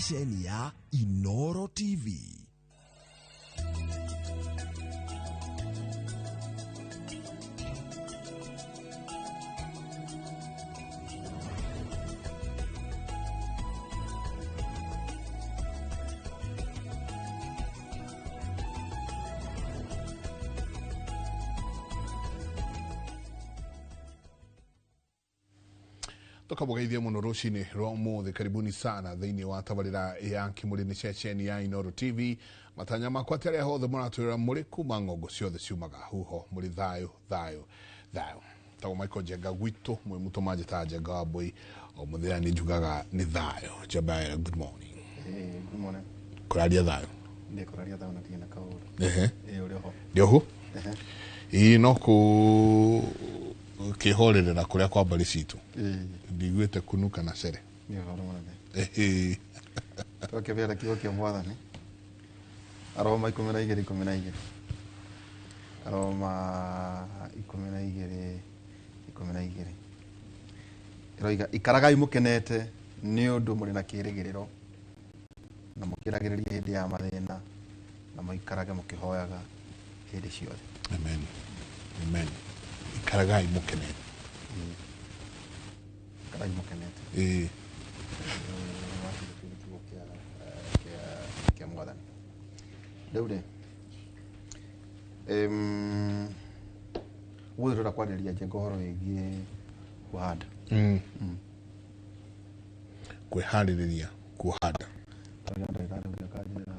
Ceceni ya Inoro TV. Tukamũgeithia mũno rũcinĩ rwa ũmũthĩ. Karibuni sana thĩinĩ wa tabarĩra ya Kĩmũrĩ, nĩ ceceni ya Inoro TV. Matanya makwa atĩ arĩa hothe mũratwĩrora mũrĩ kuma ng'ongo ciothe ciumaga huho, mũrĩ thayũ thayũ thayũ. Tagwo Michael Njenga, gwitũ mwĩ mũtũ manjĩtaga Njenga wa Mbũi. O mũthenya nĩ njugaga nĩ thayũ. Njemba, good morning. Eh, good morning. Kũraria thayũ. Ndĩkũraria thayũ na ndirĩ na kaũndũ. Ĩĩ, ũrĩ ho. Ndĩ oho. Ĩĩ, no kũ kĩhorerera kũrĩa kwa mbarĩ citũ. Ndiguĩte kunuka na cere. Nĩ ũhoro mũnene. Twakĩbĩra kiugo kĩa Mwathani. Aroma 12:12. Aroma 12:12. Ĩroiga, ikaragai mũkenete nĩ ũndũ mũrĩ na kĩĩrĩgĩrĩro, na mũkĩragĩrĩrie hĩndĩ ya mathĩna, na mũikarage mũkĩhoyaga hĩndĩ ciothe. Amen, amen. Ikaragai mũkenete. Ikaragai mũkenete. Kiugo kĩa Mwathani. Rĩu rĩ, ũmũthĩ tũrenda kwarĩrĩria, Njenga, ũhoro wĩgiĩ kũhanda. Kwĩharĩrĩria kuhanda. Tondũ ndagĩtarĩ ũrĩa akanjĩra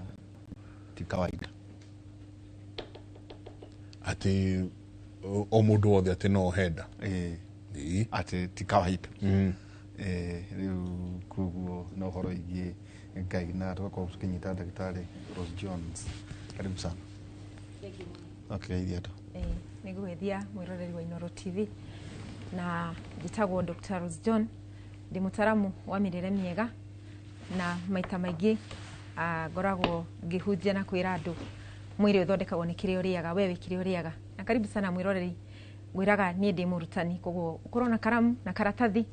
ti kawaida. Atĩ o mũndũ wothe atĩ no henda. Ĩĩ. Atĩ ti kawaida. Rĩu koguo no ũhoro wĩgiĩ Ngai na tũgakorwo tũkĩnyita ndagĩtarĩ Rose Jones. Karibu sana. Thank you mũno. Ũkĩgeithia andũ. Nĩ ngũgeithia mwĩroreri wa Inoro TV, na njĩtagwo Dr. Rose John, ndĩ mũtaramu wa mĩrĩre mĩega, na maita maingĩ ngoragwo ngĩhunjia na kwĩra andũ mwĩrĩ ũthondekagwo nĩ kĩrĩa ũrĩaga, we wĩ kĩrĩa ũrĩaga. Na karibu sana mwĩroreri, ngwĩraga niĩ ndĩ mũrutani, koguo ũkorwo na karamu na karatathi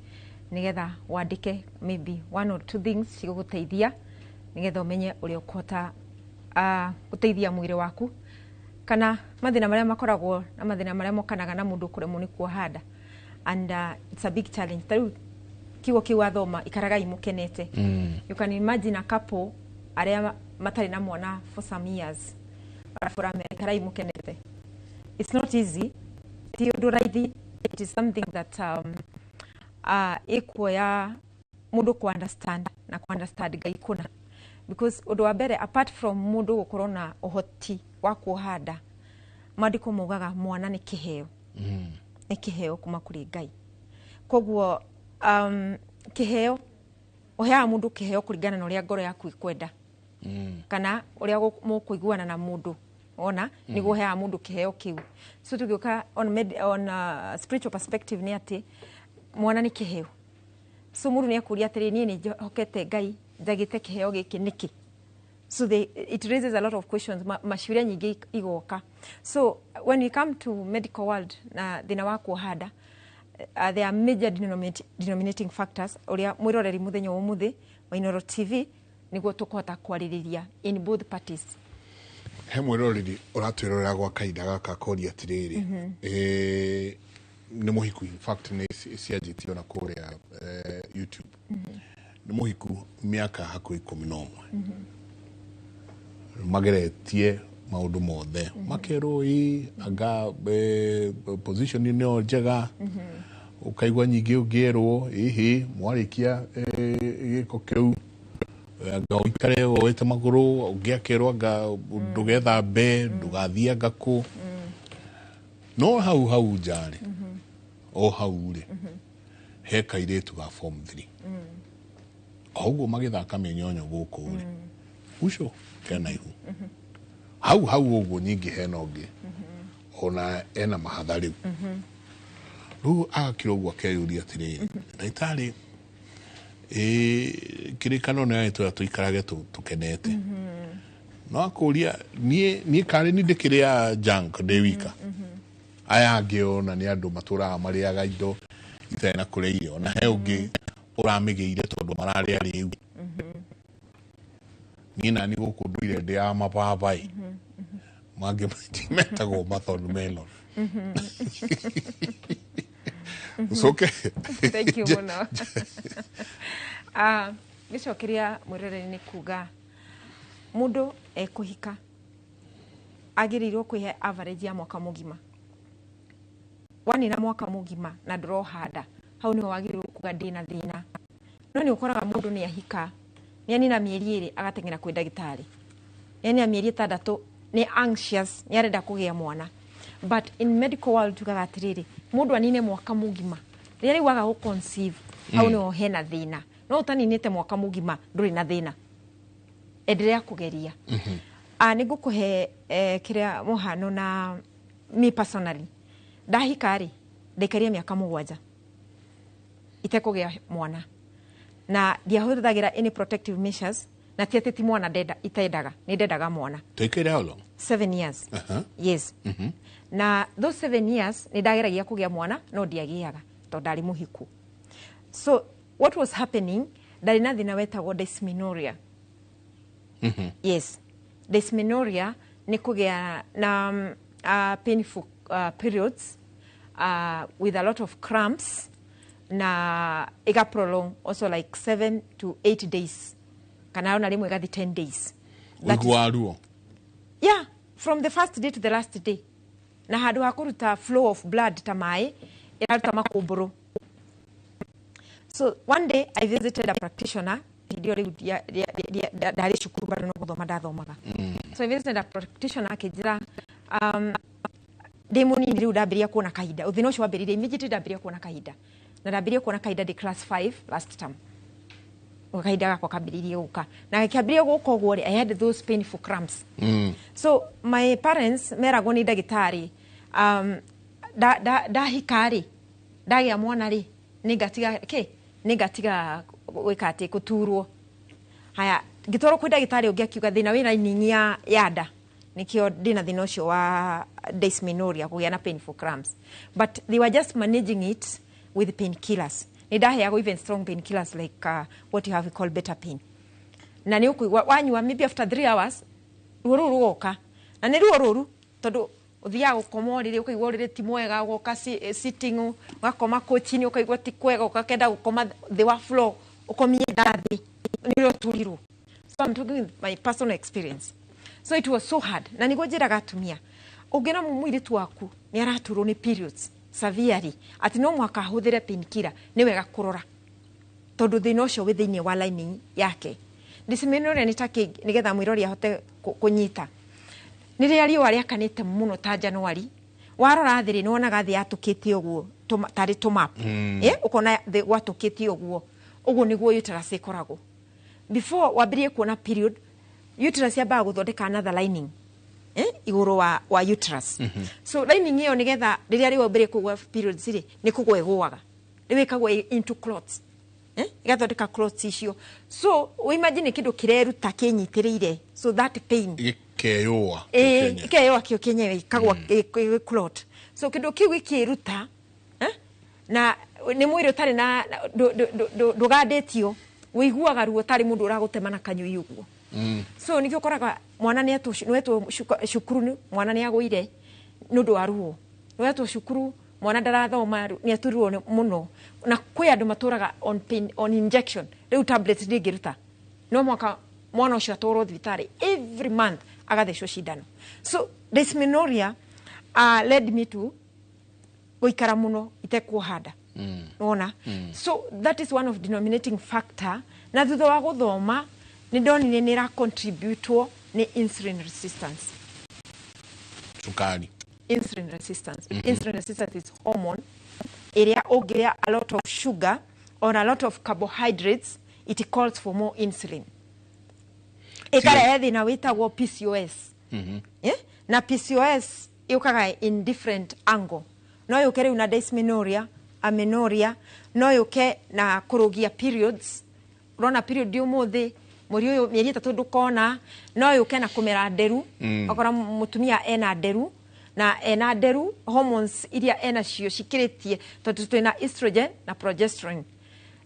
nĩgetha wandĩke maybe one or two things cigũgũteithia nĩgetha ũmenye ũrĩa ũkũhota gũteithia mwĩrĩ waku kana mathĩna marĩa makoragwo na mathĩna marĩa mokanaga na mũndũ kũremwo nĩ kuoha nda. And it's a big challenge. Ta rĩu kiugo kĩu wathoma, ikaragai mũkenete, you can imagine a couple arĩa matarĩ na mwana for some years, arabu ũramera ikarai mũkenete. It's not easy, ti ũndũ raithi. It is something that ĩkuoya mũndũ ku understand na ku understand Ngai kũna, because ũndũ wa mbere, apart from mũndũ gũkorwo na ũhoti wa kuoha nda, maandĩko maugaga mwana nĩ kĩheo, nĩ kĩheo kuma kũrĩ Ngai. Koguo kĩheo, ũheaga mũndũ kĩheo kũringana na ũrĩa ngoro yaku ĩkwenda kana ũrĩa mũkũiguana na mũndũ ona nĩguo ũheaga mũndũ kĩheo kĩu. So tũgĩũka on spiritual perspective, nĩ atĩ mwana nĩ kĩheo. So mũndũ nĩ akũria atĩrĩ, niĩ nĩ njĩhokete Ngai, njagĩte kĩheo gĩkĩ nĩkĩ? So it raises a lot of questions, maciũria nyingĩ igoka. So when we come to medical world na thĩna wa kuoha nda, there are major denominating factors ũrĩa mwĩroreri mũthenya wa ũmũthĩ wa Inoro TV nĩguo tũkũhota kwarĩrĩria in both parties. He mwĩroreri ũratwĩrorera gwa kahinda gaka akoria atĩrĩrĩ, nĩ mũhiku, in fact nĩ cianjĩtio na kũrĩa YouTube, nĩ mũhiku mĩaka hakuhĩ 11, mageretie maũndũ mothe, makerwo ĩ anga position nĩyo njega, ũkaigua nyingĩ ũngĩerwo ĩhĩ mwarĩkia gĩko kĩu anga ũikare woete magũrũ, ũngĩ akerwo anga ndũgethambe, ndũgathiĩ anga kũ. No hau hau nja rĩ, o hau rĩ, he kairĩtu ga form 3, o ũguo magĩthaka mĩnyonyo gũkũ rĩ, ucio kena ihu hau hau ũguo. Nyingĩ hena ũngĩ ona ena mahatha. Rĩu rĩu agakira ũguo akeyũria atĩrĩrĩ, ndagĩtarĩ, ĩ kĩrĩkano nĩ agĩtwĩra tũikarage tũkenete, no akũria, niĩ karĩ ni ndĩkĩrĩa junk ndĩ wika, aya angĩ ona nĩ andũ matũraga marĩaga indo itarĩ na kũrĩa irio, na he ũngĩ ũramĩgĩire tondũ mararĩa rĩu. Niĩ nani gũkũ ndũire ndĩ ya mababaĩ, mangĩ metagwo mathorn melon. Ũcoke. Thank you mũno. Ah, ngĩcokeria mwĩroreri nĩ kuga mũndũ ekũhika agĩrĩirwo kwĩhe average ya mwaka mũgima. Wanina mwaka mũgima na ndũrohanda, hau nĩho wagĩrĩirwo kuga ndĩna thĩna. No nĩ ũkoraga mũndũ nĩ ahika, nĩ anina mĩeri 2 agateng'era kwĩ ndagĩtarĩ, nĩ anina mĩeri 6 nĩ anxious, nĩ arenda kũgĩa mwana. But in medical world tugaga atĩrĩrĩ, mũndũ anine mwaka mũgima, rĩrĩa rĩu aga gũ conceive, hau nĩho hena thĩna. No ũtaninĩte mwaka mũgima ndũrĩ na thĩna, endelea kũgeria. Nĩ ngũkũhe kĩrĩa mũhano na me personally, ndahika rĩ, ndaikarire mĩaka 7 itekũgĩa mwana, na ndiahũthagĩra any protective measures, na ti atĩ ti mwana ndenda, itendaga, nĩ ndendaga mwana. Taikaire how long? 7 years. Yes. Na those 7 years nĩ ndageragia kũgĩa mwana no ndiagĩaga tondũ ndarĩ mũhiku. So what was happening, ndarĩ na thĩna wetagwo dysmenorrhea. Yes, dysmenorrhea nĩ kũgĩa na painful periods with a lot of cramps, na ĩga prolong also like 7 to 8 days, kana ona rĩmwe ĩgathi 10 days. That is- Ũigua ruo? Yeah, from the first day to the last day, na handũ ha kũruta flow of blood ta maĩ, ĩraruta makũmbũrũ. So one day I visited a practitioner. Hĩndĩ ĩyo rĩu ndarĩ cukuru bado, no gũthoma ndathomaga. So I visited a practitioner, akĩnjĩra ndĩ mũnini rĩu ndambĩrĩria kuona kahinda. Ũthĩna ũcio wambĩrĩirie immediately ndambĩrĩria kuona kahinda, na ndambĩrĩria kuona kahinda ndĩ class 5 last term. Kahinda gakwa kambĩrĩirie gũka, na gĩkĩambĩrĩria gũka ũguo rĩ, I had those painful cramps. So my parents meragwo nĩ ndagĩtarĩ ndahika rĩ, ndagĩa mwana rĩ, nĩngatiga kĩ, nĩngatiga gwĩka atĩ gũturwo. Haya, ngĩtwarwo kwĩ ndagĩtarĩ ũngĩ, akiuga thĩna wĩ lining ya nda, nĩkĩo ndĩna thĩna ũcio wa dysmenorrhea, kũgĩa na painful cramps. But they were just managing it with painkillers. Nĩ ndaheagwo even strong painkillers like what you have called better pain, na nĩ ũkũigua wanyua maybe after 3 hours ruo rũu rũgoka, na nĩ ruo rũru tondũ ũthiaga gũkoma ũrĩrĩ ũkaigua ũrĩrĩ ti mwega, ũgoka sitting, ũgakoma kochi-inĩ ũkaigua ti kwega, ũkakenda gũkoma thĩ wa floor, ũkomie nda thĩ nĩ ũrĩa ũturirwo. So I'm talking with my personal experience. So it was so hard, na nĩguo njĩraga atumia, ũngĩona mũirĩtu waku nĩ araturwo nĩ periods severely atĩ no mũhaka ahũthĩre painkiller, nĩ wega kũrora tondũ thĩna ũcio wĩ thĩinĩ wa lining yake. Dysmenorrhea nĩ ta kĩ, nĩgetha mwĩrori ahote kũnyita? Nĩ rĩrĩa riũa rĩakanĩte mũno ta Januari, warora thĩ rĩ, nĩ wonaga thĩ yatũkĩte ũguo tarĩ tũmap. Ũkona thĩ gwatũkĩte ũguo. Ũguo nĩguo uterus ĩkoragwo before wambĩrĩrie kuona period. Uterus yambaga gũthondeka another lining igũrũ wa uterus. So lining ĩyo, nĩgetha rĩrĩa rĩu wambĩrĩrie kũgwa periods rĩ, nĩ kũgwa ĩgũaga, rĩu ĩkagwa into clots, ĩgathondeka clots icio. So imagine kĩndũ kĩreruta kĩnyitĩrĩire, so that pain. Gĩkeyũa. Ĩĩ, ĩkeyoa kĩo kĩenyewe, ĩkagwa clot. So kĩndũ kĩu gĩkĩruta, na nĩ mwĩrĩ ũtarĩ na ndũgandĩtio, wĩiguaga ruo tarĩ mũndũ ũragũtema na kanyũi ũguo. So nĩkĩo ũkoraga mwana nĩetwo cukuru, mwana nĩ agũire nĩ ũndũ wa ruo, nĩwetwo cukuru, mwana ndarathoma, nĩ aturirwo mũno. Na kwĩ andũ matũraga on pain, on injection. Rĩu tablet ndĩngĩruta, no mwaka mwana ũcio atwarwo thibitarĩ every month agathecwo cindano. So dysmenorrhea led me to gũikara mũno itekuoha nda. Nona so that is one of denominating factor. Na thutha wa gũthoma nĩ ndonire nĩ ĩra contributwo nĩ insulin resistance. Cukari. Insulin resistance. Insulin resistance is hormone ĩrĩa ũngĩrĩa a lot of sugar or a lot of carbohydrates, it calls for more insulin, ĩkarehe thĩna wĩtagwo PCOS. Eh? Na PCOS yũkaga in different angle. No yũke rĩu na dysmenorrhea, amenorrhea, no yũke na kũrũgia periods, ũrona period ũmũthĩ, mweri ũyũ, mĩeri 3 ndũkona. No yũke na kũmera nderu. Ũkora mũtumia ena nderu, na ena nderu hormones iria enacio cikĩrĩtie, tondũ twĩna estrogen na progesterone,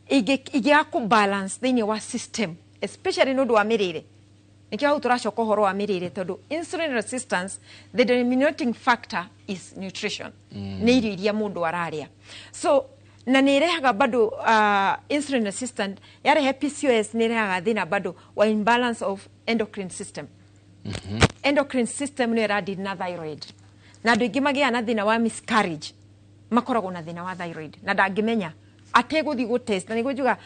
ingĩaga kũ balance thĩinĩ wa system, especially nĩ ũndũ wa mĩrĩre. Nĩkĩo hau tũracoka ũhoro wa mĩrĩre, tondũ insulin resistance, the denominating factor is nutrition. Nĩ irio iria mũndũ ararĩa. So na nĩ ĩrehaga bado insulin resistant yarehe PCOS, nĩ ĩrehaga thĩna bado wa imbalance of endocrine system. Endocrine system nĩyo ĩradeal na thyroid, na andũ aingĩ magĩaga na thĩna wa miscarriage makoragwo na thĩna wa thyroid na ndangĩmenya ategũthiĩ gũtest. Na nĩguo njuga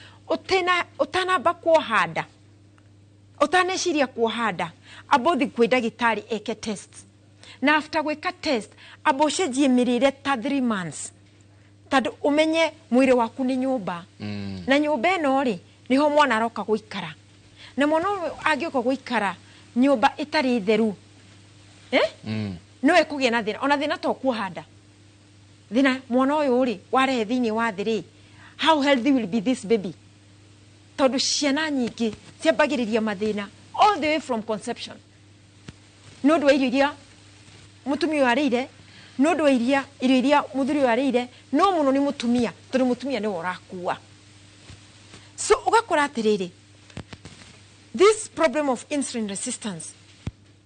ũtanamba kuoha nda, ũtaneciria kuoha nda, amba ũthiĩ kwĩ ndagĩtarĩ eke test, na after gwĩka test amba ũcenjie mĩrĩre ta 3 months, tondũ ũmenye mwĩrĩ waku nĩ nyũmba, na nyũmba ĩno rĩ, nĩho mwana aroka gũikara, na mwana ũyũ angĩũka gũikara nyũmba ĩtarĩ theru, eh? No ekũgĩa na thĩna, ona thĩna to kuoha nda, thĩna mwana ũyũ rĩ warehe thĩinĩ wa thĩ rĩ, how healthy will be this baby? Tondũ ciana nyingĩ ciambagĩrĩria mathĩna all the way from conception, nĩ ũndũ wa irio iria mũtumia ũyũ arĩire, nĩ ũndũ wa irio iria mũthuri ũyũ arĩire, no mũno nĩ mũtumia, tondũ mũtumia nĩwe ũrakua. So ũgakora atĩrĩrĩ, this problem of insulin resistance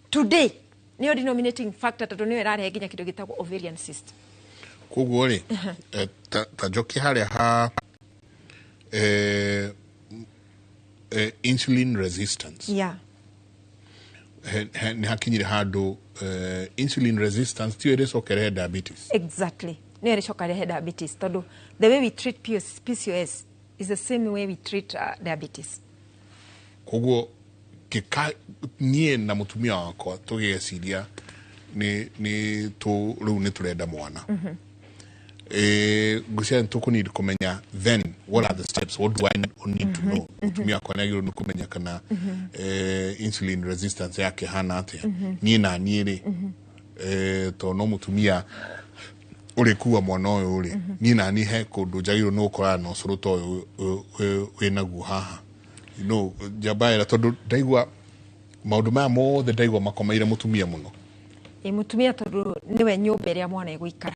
today nĩyo denominating factor, tondũ nĩyo ĩrarehe nginya kĩndũ gĩtagwo ovarian cyst. Koguo rĩ, ta njoki harĩa ha insulin resistance. Nĩ hakinyire handũ insulin resistance tiyo ĩrĩcokerehe diabetes? Exactly, nĩyo ĩrĩcoka rehe diabetes, tondũ the way we treat PCOS is the same way we treat diabetes. Koguo kĩka niĩ na mũtumia wakwa tũgĩciria nĩ tũ rĩu nĩ tũrenda mwana, ngwĩciria nĩ tũkũneed kũmenya then what are the steps, what do I need to know? Mũtumia wakwa nĩ agĩrĩirwo nĩ kũmenya kana insulin resistance yake hana atĩa. Niĩ na niĩ rĩ, tondũ no mũtumia ũrĩkua mwana ũyũ rĩ, niĩ na niĩ he kũndũ njagĩrĩirwo nĩ gũkorana na ũcũrũ ta ũyũ wĩnaguo haha, njamba ĩra, tondũ ndaigua maũndũ maya mothe, ndaigua makomeire mũtumia mũno. Ĩ, mũtumia, tondũ nĩwe nyũmba ĩrĩa mwana egũikara.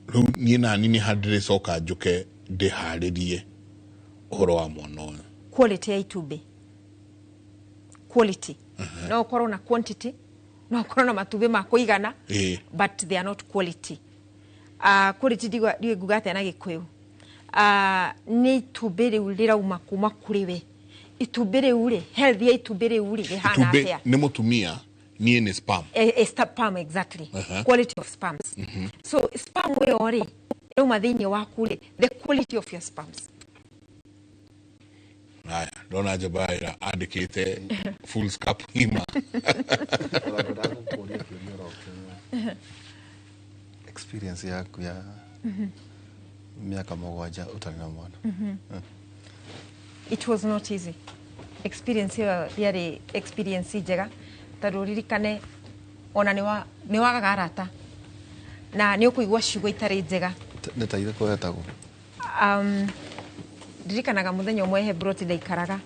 Rĩu niĩ nani nĩ ha ndĩrĩcoka njũke ndĩharĩrie ũhoro wa mwana ũyũ? Quality ya itumbĩ, quality. No ũkorwo na quantity, no ũkorwo na matumbĩ ma kũigana, but they are not quality. Quality ndiũĩ nguga atĩa na Gĩkũyũ. Nĩ itumbĩ rĩu rĩrauma kuma kũrĩ we, itumbĩ rĩu rĩ, health ya itumbĩ rĩu rĩ rĩhana Itumbĩ atĩa? Nĩ mũtumia, niĩ nĩ sperm. A sperm, exactly. Quality of sperms. So sperm ĩyo rĩ ĩrauma thĩinĩ waku rĩ, the quality of your sperms. Haya, ndona njamba ĩra andĩkĩte full scap ng'ima. Ũrenda gũkũria kĩũria oro kĩmwe. Experience yaku ya mĩaka 7 ũtarĩ na mwana? It was not easy experience. Ĩyo yarĩ experience njega, tondũ ririkane ona nĩ wagaga arata na nĩ ũkũigua ciugo itarĩ njega. Nĩ ta irĩkũ wetagwo? Ndirikanaga mũthenya ũmwe he broti ndaikaraga,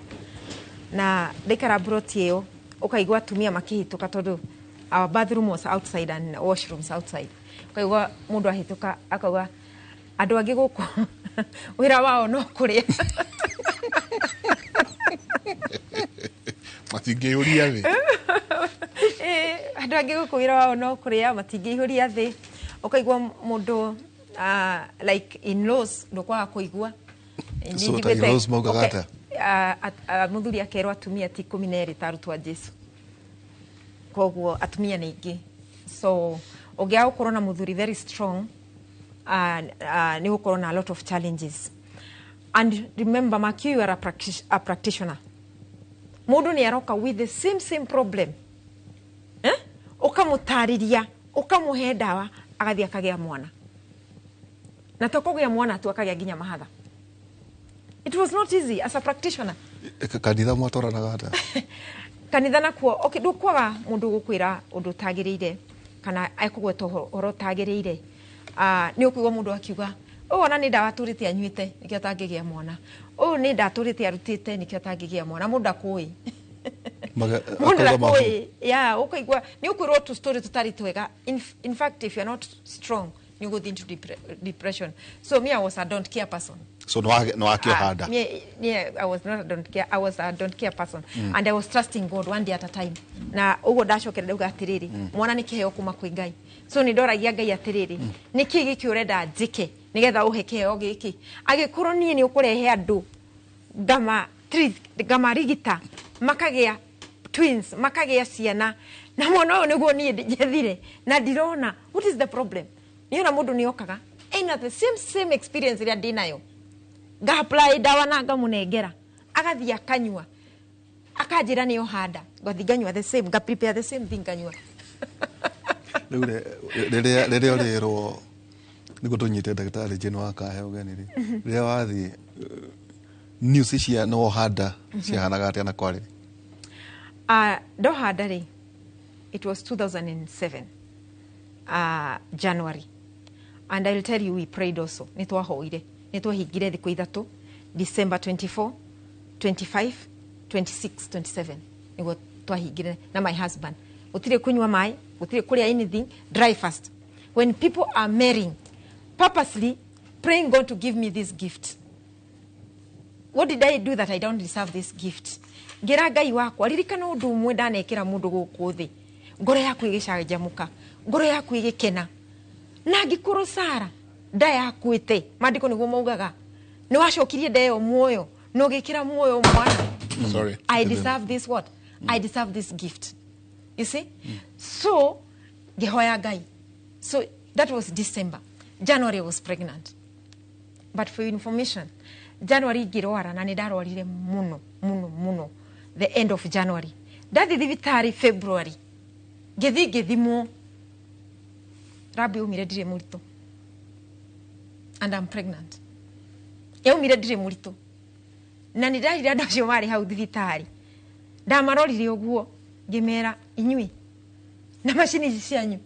na ndaikara broti ĩyo ũkaigua atumia makĩhĩtũka, tondũ our bathroom was outside and washrooms outside. Ũkaigua mũndũ ahĩtũka akauga, "Andũ angĩ gũkũ wĩra wao no kũrĩa." Matingĩyũria thĩ. Andũ angĩ gũkũ wĩra wao no kũrĩa, matingĩihũria thĩ. Ũkaigua mũndũ like in laws ndũkwaga kũigua. Niĩ So, ta njiguĩte- in-laws maugaga Okay, atĩa? Mũthuri akerwo atumia ti 12 ta arutwo a Jesu, koguo atumia nĩ aingĩ. So ũngĩaga gũkorwo na mũthuri very strong, nĩ gũkorwo na a lot of challenges. And remember, Mark, you are a practitioner. Mũndũ nĩ aroka with the same same problem, eh? Ũkamũtarĩria, ũkamũhe ndawa, agathiĩ akagĩa mwana, na to kũgĩa mwana tu, akagĩa nginya mahatha. It was not easy as a practitioner. Kanitha mwatwaranaga atĩa? Kanitha nakuo, okay, ndũkwaga mũndũ gũkwĩra ũndũ ũtagĩrĩire kana ekũgweta ũhoro ũtagĩrĩire. Nĩ ũkũigua mũndũ akiuga, "Ũyũ ona nĩ ndawa atũrĩte anyuĩte nĩkĩo atangĩgĩa mwana, ũyũ nĩ ndatũrĩte arutĩte nĩkĩo atangĩgĩa mwana." Mũndũ ndakũĩ. Mũndũ Akauga mahu. ndakũĩ ya ũkaigua nĩ ũkwĩrwo tũ story tũtarĩ twega. In fact, if you're not strong, Nĩ ũgũthiĩ into depression. So me, I was a don't care person. So nĩ wakĩohanda? Me, I was not a don't care. I was a don't care person. And I was trusting God one day at a time. Na ũguo ndacokera ndauga atĩrĩrĩ, mwana nĩ kĩheo kuma kwĩ Ngai. So nĩ ndoragia Ngai atĩrĩrĩ, nĩ kĩĩ gĩkĩ ũrenda njĩke nĩgetha ũhe kĩheo gĩkĩ? Angĩkorwo niĩ nĩ ũkũrehe andũ ngama ngamarigita makagĩa twins, makagĩa ciana, na mwana ũyũ nĩguo niĩ njethire na ndirona, what is the problem? Niona mũndũ nĩokaga ena the same experience ĩrĩa ndĩnayo, nga-apply ndawa na ngamũnengera, agathiĩ akanyua, akanjĩra nĩ ohanda, ngathiĩ nganyua the same, nga prepare the same thing, nganyua. Rĩu rĩrĩa ũrĩrwo nĩguo tũnyite ndagĩtarĩ Jane wa Kahe ũgeni rĩ, rĩrĩa wathiĩ, news cia nĩ wohanda ciahanaga atĩa na kwarĩ? Ndohanda rĩ, it was 2007 January, and I'll tell you, we prayed also. Nĩ twahoire, nĩ twahingire thikũ 3, December 24, 25, 26, 27, nĩguo twahingire na my husband. Gũtirĩ kunyua maĩ, gũtirĩ kũrĩa anything, dry fast. When people are marrying, purposely praying God to give me this gift. What did I do that I don't deserve this gift? Ngĩra Ngai wakwa, ririkana ũndũ ũmwe ndanekĩra mũndũ gũkũ thĩ, ngoro yaku ĩgĩcanjamũka, ngoro yaku ĩgĩkena. Na angĩkorwo Sara nda yakuĩte, maandĩko nĩguo maugaga, nĩ wacokirie nda ĩyo muoyo na ũgĩkĩra muoyo mwana. Sorry. I deserve this what? I deserve this gift. You see? So, ngĩhoya Ngai. So that was December. January I was pregnant. But for your information, January ngĩrwara, na nĩ ndarwarire mũno mũno mũno the end of January. Ndathiĩ thibitarĩ February, ngĩthiĩ ngĩthimwo, lab yaumire ndirĩ mũritũ, and I'm pregnant. Yaumire ndirĩ mũritũ, na nĩ ndarire andũ acio marĩ hau thibitarĩ, ndamarorire ũguo ngĩmera, inyuĩ na macini ici cianyu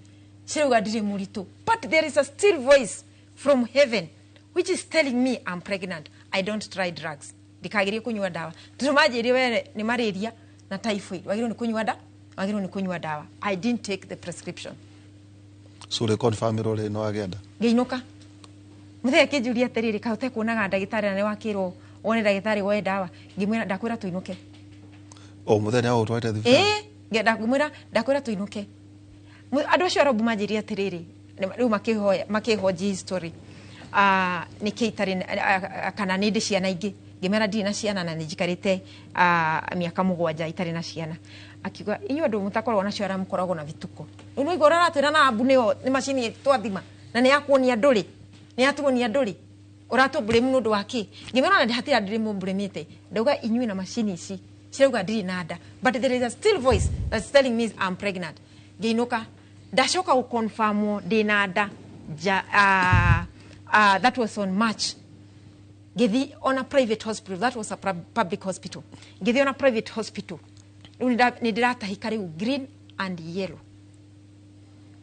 cirauga ndirĩ mũritũ, but there is a still voice from heaven which is telling me I'm pregnant. I don't try drugs, ndikagerie kunyua ndawa, tondũ manjĩrire were nĩ malaria na typhoid, wagĩrĩirwo nĩ kũnyua nda wagĩrĩirwo nĩ kũnyua ndawa. I didn't take the prescription. So rĩ confirm rĩ no agenda? Ngĩinũka, mũthenya akĩnjũria atĩrĩrĩ, kaĩ ũtekuonaga ndagĩtarĩ na nĩ wakĩrwo wone ndagĩtarĩ woe ndawa? Ngĩmwĩra, ndakwĩra tũinũke. O mũthenya o ũtwarĩte thibitarĩ? Ĩĩ, ngĩmwĩra, ndakwĩra tũinũke. Andũ acio arabu manjĩrire atĩrĩrĩ, rĩu makĩhoya makĩhoji history, nĩkĩ itarĩ kana nĩ ndĩ ciana ingĩ. Ngĩmera ndirĩ na ciana na nĩ njikarĩte mĩaka 7 itarĩ na ciana. Akiuga, inyuĩ andũ mũtakoragwo nacio arĩa mũkoragwo na vituko, rĩu nĩ ũigua ũrĩa aratwĩra na ambu nĩyo nĩ macini twathima na nĩ yakuonia ndũrĩ, nĩ yatuonia ndũrĩ, ũratũ blame nĩ ũndũ wa kĩ? Ngĩmera ona hatirĩ andũ ndĩmũ ndauga inyuĩ na macini ici cirauga ndirĩ na nda, but there is a still voice that's telling me I'm pregnant. Ngĩinũka, ndacoka gũconfirmwo ndĩ na nda ja, that was on March. Ngĩthiĩ on a private hospital, that was a public hospital, ngĩthiĩ on a private hospital, rĩu nĩ ndĩratahĩka rĩu green and yellow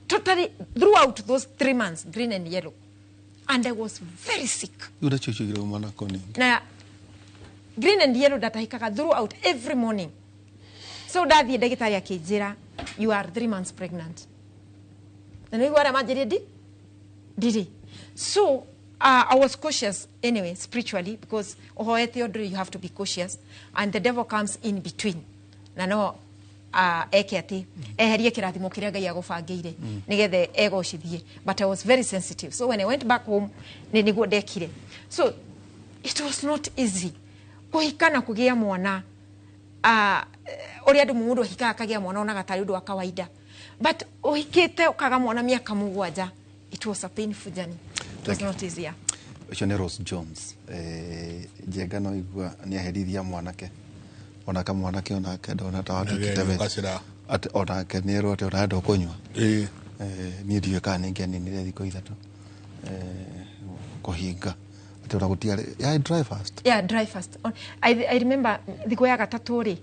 totally throughout those 3 months, green and yellow, and I was very sick. Rĩu nacio ciugire uma nako nĩ Na green and yellow ndatahĩkaga throughout every morning. So ndathiĩ, ndagĩtarĩ akĩnjĩra, "You are 3 months pregnant." Na nĩguo arĩa manjĩrie ndi ndirĩ. So I was cautious anyway spiritually, because ũhoete ũndũ, you have to be cautious, and the devil comes in between na no eke atĩ eherie kĩrathimo kĩrĩa Ngai agũbangĩire nĩgetha egocithie. But I was very sensitive, so when I went back home, nĩ nĩguo ndekire. So it was not easy kũhika na kũgĩa mwana. Ũrĩa andũ mũndũ ahikaga akagĩa mwana onaga tarĩ ũndũ wa kawaida, but ũhikĩte ũkaga mwana mĩaka 7, it was a painful journey. It was Thank you. not easy, yeah. Ũcio nĩ Rose Jones. Njenga no igua nĩ aherithia mwanake, onake mwanake onake ndona ta watuĩkĩte we. Gacĩra. Atĩ onake nĩ erwo atĩ onake ndũkũnyua. Ĩĩ. Niĩ ndiũĩ kana nĩ ngĩaninire thikũ 3, kũhinga atĩ ona gũtiarĩ ya dry fast. Yeah, dry fast. I remember thikũ ya gatatũ rĩ,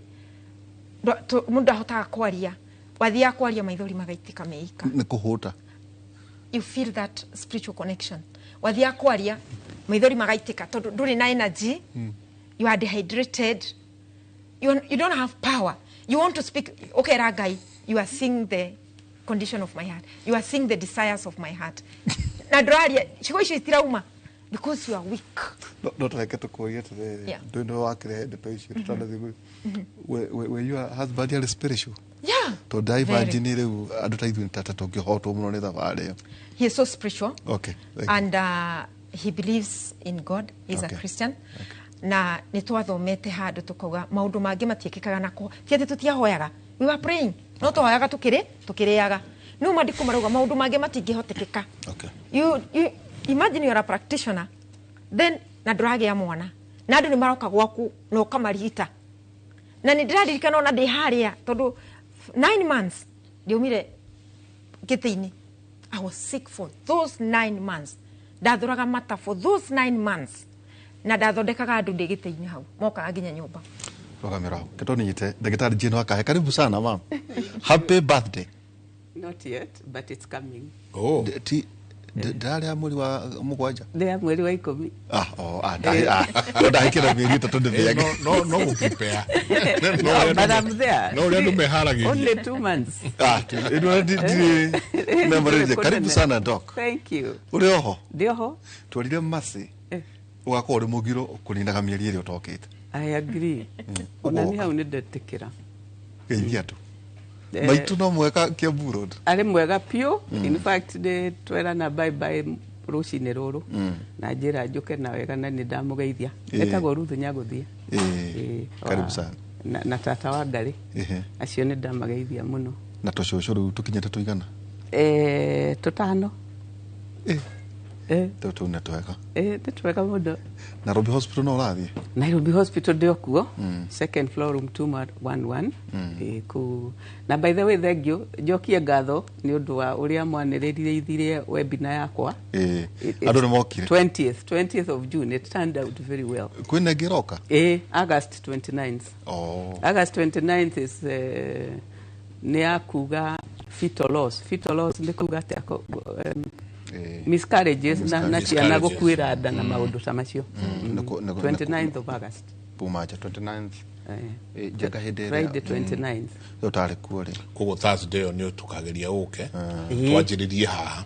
mũndũ ndahotaga kwaria, wathiaga kwaria maithori magaitĩka meika. Nĩ kũhũta. You feel that spiritual connection. Wathiaga kwaria maithori magaitĩka tondũ ndũrĩ na energy. You are dehydrated, you don't have power. You want to speak, ũkera Ngai, "You are seeing the condition of my heart, you are seeing the desires of my heart." Na ndũraria ciugo icio itirauma because you are weak. No tũreke tũkũrie atĩrĩrĩ, Yeah. ndũĩ nĩwe wakĩrehe ndeto icio tũtanathiĩ. Were your husband arĩ spiritual? Yeah. Tondũ ndaimagine rĩu andũ ta ithuĩ tata tũngĩhotwo mũno nĩ thabarĩ ĩyo. He is so spiritual. Okay, thank you. And he believes in God. He's Okay. a Christian. Na nĩ twathomete handũ tũkauga maũndũ mangĩ matiĩkĩkaga nako ti atĩ tũtiahoyaga, we were praying, no twahoyaga tũkĩrĩ tũkĩrĩaga no maandĩko marauga maũndũ mangĩ matingĩhotekeka. Okay. You imagine you're a practitioner then na ndũragĩa mwana na andũ nĩ maroka gwaku na ũkamarigita na nĩ ndĩraririkana ona ndĩ harĩa tondũ 9 months ndiaumire gĩtĩ-inĩ. I was sick for those 9 months, ndathũraga mata for those 9 months na ndathondekaga andũ ndĩ gĩtĩ-inĩ hau mokaga nginya nyũmba. Rũgamĩro hau ketoninyite ndagĩtarĩ Jane Wakahe, karibu sana mam, happy birthday. Not yet, but it's coming. Oh. Ti ndarĩa mweri wa mũgwanja? Ndĩ ya mweri wa 10. Ah, oh, ah, no ndahĩkĩra mĩeri 3 Eh, ndĩthiage. no gũprepare. No, but I'm there. No ũrĩa andũ meharagĩria. Only 2 months. Ah, ĩno ndirĩ memorĩrie. Karibu sana, doc. Thank you. Ũrĩ oho? Ndĩ oho. Twarire maci Eh. ũgakorwo ũrĩ mũgiro kũninaga mĩeri ĩrĩa ũtokĩte. I agree. Ona ni hau nĩ ndetĩkĩra. Geithia andũ. Eh, Maitũ no mweka Kiambu Road? Arĩ mwega piũ. In fact, nĩ twerana bye bye rũcinĩ rũrũ na njĩra njũke na wega na nĩ ndamũgeithia. Etagwo Ruth Nyagũthie. Karibu sana. Na tata wa Ngarĩ. Acio nĩ ndamageithia mũno. Na tũcũcũ rĩu tũkinyĩte tũigana? Tũtano. Tũu tũu nĩ twega. Nĩ twega mũno. Nairobi Hospital no ũrathiĩ? Nairobi Hospital ndĩ okuo, second floor, room 211. Kũu. Na by the way, thank you, njokie ngatho nĩ ũndũ wa ũrĩa mwanĩrĩrithirie webinar yakwa. Andũ nĩ mokire. 20th of June, it turned out very well. Kwĩna ĩngĩ ĩroka? August 29th. Oh. August 29th is nĩ ya kuga fetal loss. Fetal loss nĩ kuga atĩa? Miscarriages na ciana Miscarriages. gũkuĩra nda na maũndũ ta macio. 29th of August. Pumaja 29th. Njega hĩndĩ ĩrĩa Friday 29th. Ũtarĩ kuo rĩ. Koguo Thursday ĩyo nĩ tũkageria ũke twanjĩrĩrie haha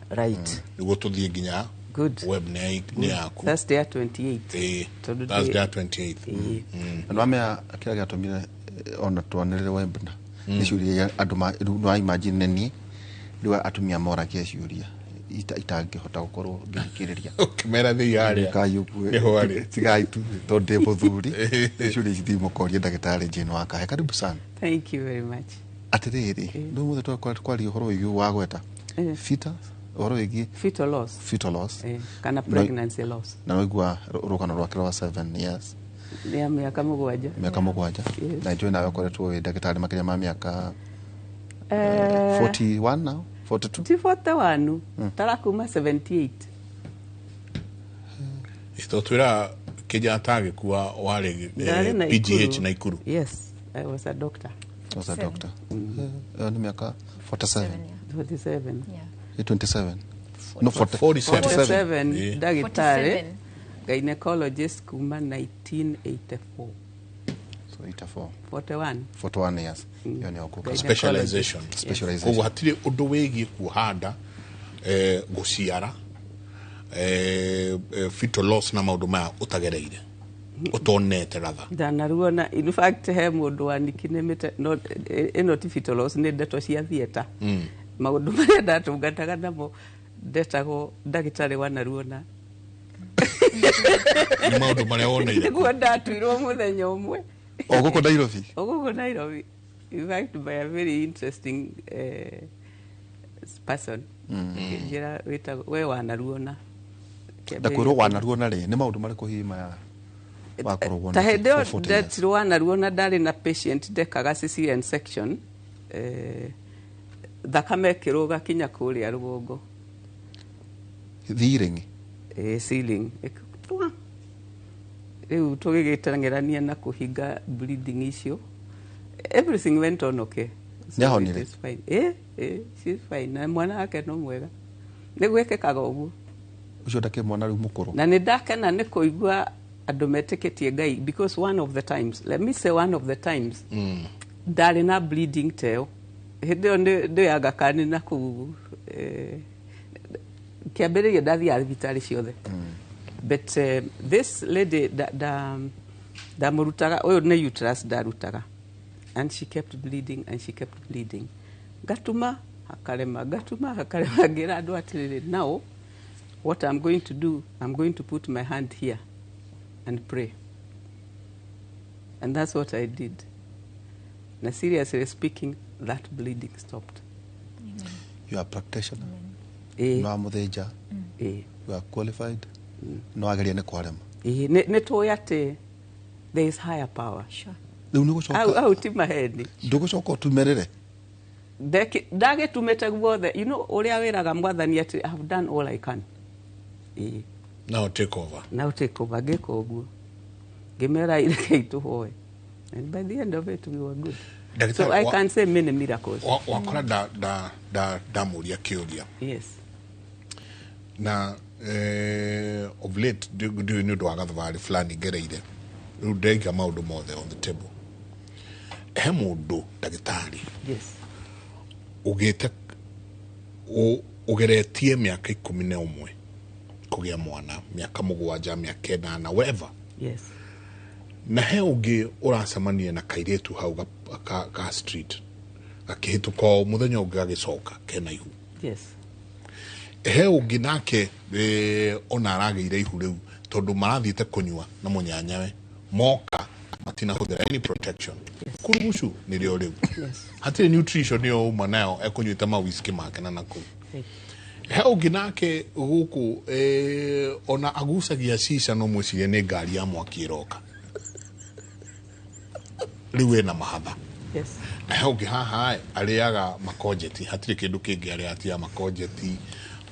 nĩguo tũthiĩ nginya Good. web nĩ yaku. Thursday ya 28. Tondũ Thursday ya 28. Na nĩwamenya kĩrĩa gĩatũmire ona twanĩrĩre webinar nĩ ciũria iria andũ rĩu no imagine nĩ niĩ rĩu atumia moragia ciũria itangĩhota gũkorwo ngĩthikĩrĩria. Ũkĩmera thĩi harĩa nĩho arĩ. Tigai tu tondũ ndĩ mũthuri, ciũria ici thiĩ mũkorie ndagĩtarĩ Jane Wakahe. Karibu sana. Thank you very much. Atĩrĩrĩ, rĩu mũthĩ twaria ũhoro wĩgiĩ wagweta fetus, ũhoro wĩgiĩ Fetal loss. Fetal loss. Kana pregnancy loss. Na waigua rũgano rwake rwa 7 years. Nĩ ya mĩaka 7. Mĩaka 7. Yes. Na njũĩ nawe ũkoretwo wĩ ndagĩtarĩ makĩria ma mĩaka 41 now, 42. Ti 41, tara kuma 78. Tũtwĩra Kenyatta agĩkua warĩ Ndarĩ PGH Naikuru. Yes, I was a doctor. Was a doctor. Ĩyo nĩ mĩaka 47. 47. Yeah. 27, no, 40. 47. 47. Ndagĩtarĩ 47. gynecologist kuma 1984. So 84. 41. 41 years ĩyo nĩ ũkũka. Specialization. Specialization. Koguo hatirĩ ũndũ wĩgiĩ kuoha nda, gũciara, fetal loss na maũndũ maya ũtagereire, ũtonete rather. Ndanaruona. In fact, he mũndũ wanikinĩmĩte no ĩno ti fetal loss, nĩ ndeto cia theatre, maũndũ marĩa ndatungataga namo ndetagwo ndagĩtarĩ wanaruona. Nĩ maũndũ marĩa woneire. Nĩguo ndatuirwo mũthenya ũmwe. O gũkũ Nairobi? O gũkũ Nairobi, in fact by a very interesting person. Njĩra wĩtagwo we wanaruona. Na kwĩrwo wanaruona rĩ, nĩ maũndũ marĩkũ hihi maya wakorwo Ta wonete hĩndĩ ĩyo for 40 years? ndetirwo wanaruona, ndarĩ na patient ndekaga cesarean section, thakame ĩkĩrũga kinya kũrĩa rũgongo. Thiring? Ceiling. Ĩkĩtwa. Rĩu tũgĩgĩteng'erania na kũhinga bleeding icio, everything went on okay. So Nĩahonire? it is fine. She's fine na mwana wake no mwega, nĩ gwĩkĩkaga ũguo. Ũcio ndakĩ mwana rĩu mũkũrũ. Na nĩ ndakena nĩ kũigua andũ metĩkĩtie Ngai, because one of the times, let me say one of the times ndarĩ na bleeding teo hĩndĩ ĩyo ndĩyaga kani na kũu Kĩambĩrĩria ndathiaga thibitarĩ ciothe, but this lady ndamũrutaga ũyũ nĩ uterus ndarutaga, and she kept bleeding and she kept bleeding. Ngatuma hakarema, ngatuma hakarema. Ngĩra andũ atĩrĩrĩ, "Now what I'm going to do, I'm going to put my hand here and pray." And that's what I did, na seriously speaking, that bleeding stopped. You are practitioner. Ĩĩ. No amũthĩnja. Ĩĩ. You are qualified, no ageria nĩ kwarema. Ĩĩ, nĩ tũĩ atĩ there is higher power. Rĩu nĩ Au gũcoka au ti maheni. Ndũgũcoka ũtumĩrĩre. Ndagĩtumĩte guothe, you know ũrĩa wĩraga Mwathani atĩ, "I have done all I can." Ĩĩ. Now take over. Now take over. Ngĩka ũguo, ngĩmera rekei tũhoe, and by the end of it we were good. Ndagĩtarĩ, So I can say many miracles. Wakora ndamũria kĩũria. Yes. Na of late ndiũĩ nĩ ũndũ wa gathabarĩ fulani ngereire, rĩu ndaiga maũndũ mothe on the table. He mũndũ, ndagĩtarĩ, ũgĩte ũgeretie mĩaka 11 kũgĩa mwana, mĩaka 7, mĩaka 8, whatever, na he ũngĩ ũracemania na kairĩtu hau ka street gakĩhĩtũka o mũthenya ũngĩ gagĩcoka kena ihu. He ũngĩ nake ona aragĩire ihu rĩu tondũ marathiĩte kũnyua na mũnyanyawe, moka matinahũthĩra any protection, kurugucu nĩrĩo rĩu. Hatirĩ nutrition ĩyo uma nayo ekũnyuĩte ma whisky make na nakũu. He ũngĩ nake gũkũ ona agucagia cica no mwĩcirie nĩ ngari ya mwaki ĩroka, rĩu ĩna mahatha. Na he ũngĩ haha ĩ, arĩaga makonjeti, hatirĩ kĩndũ kĩngĩ arĩa atia makonjeti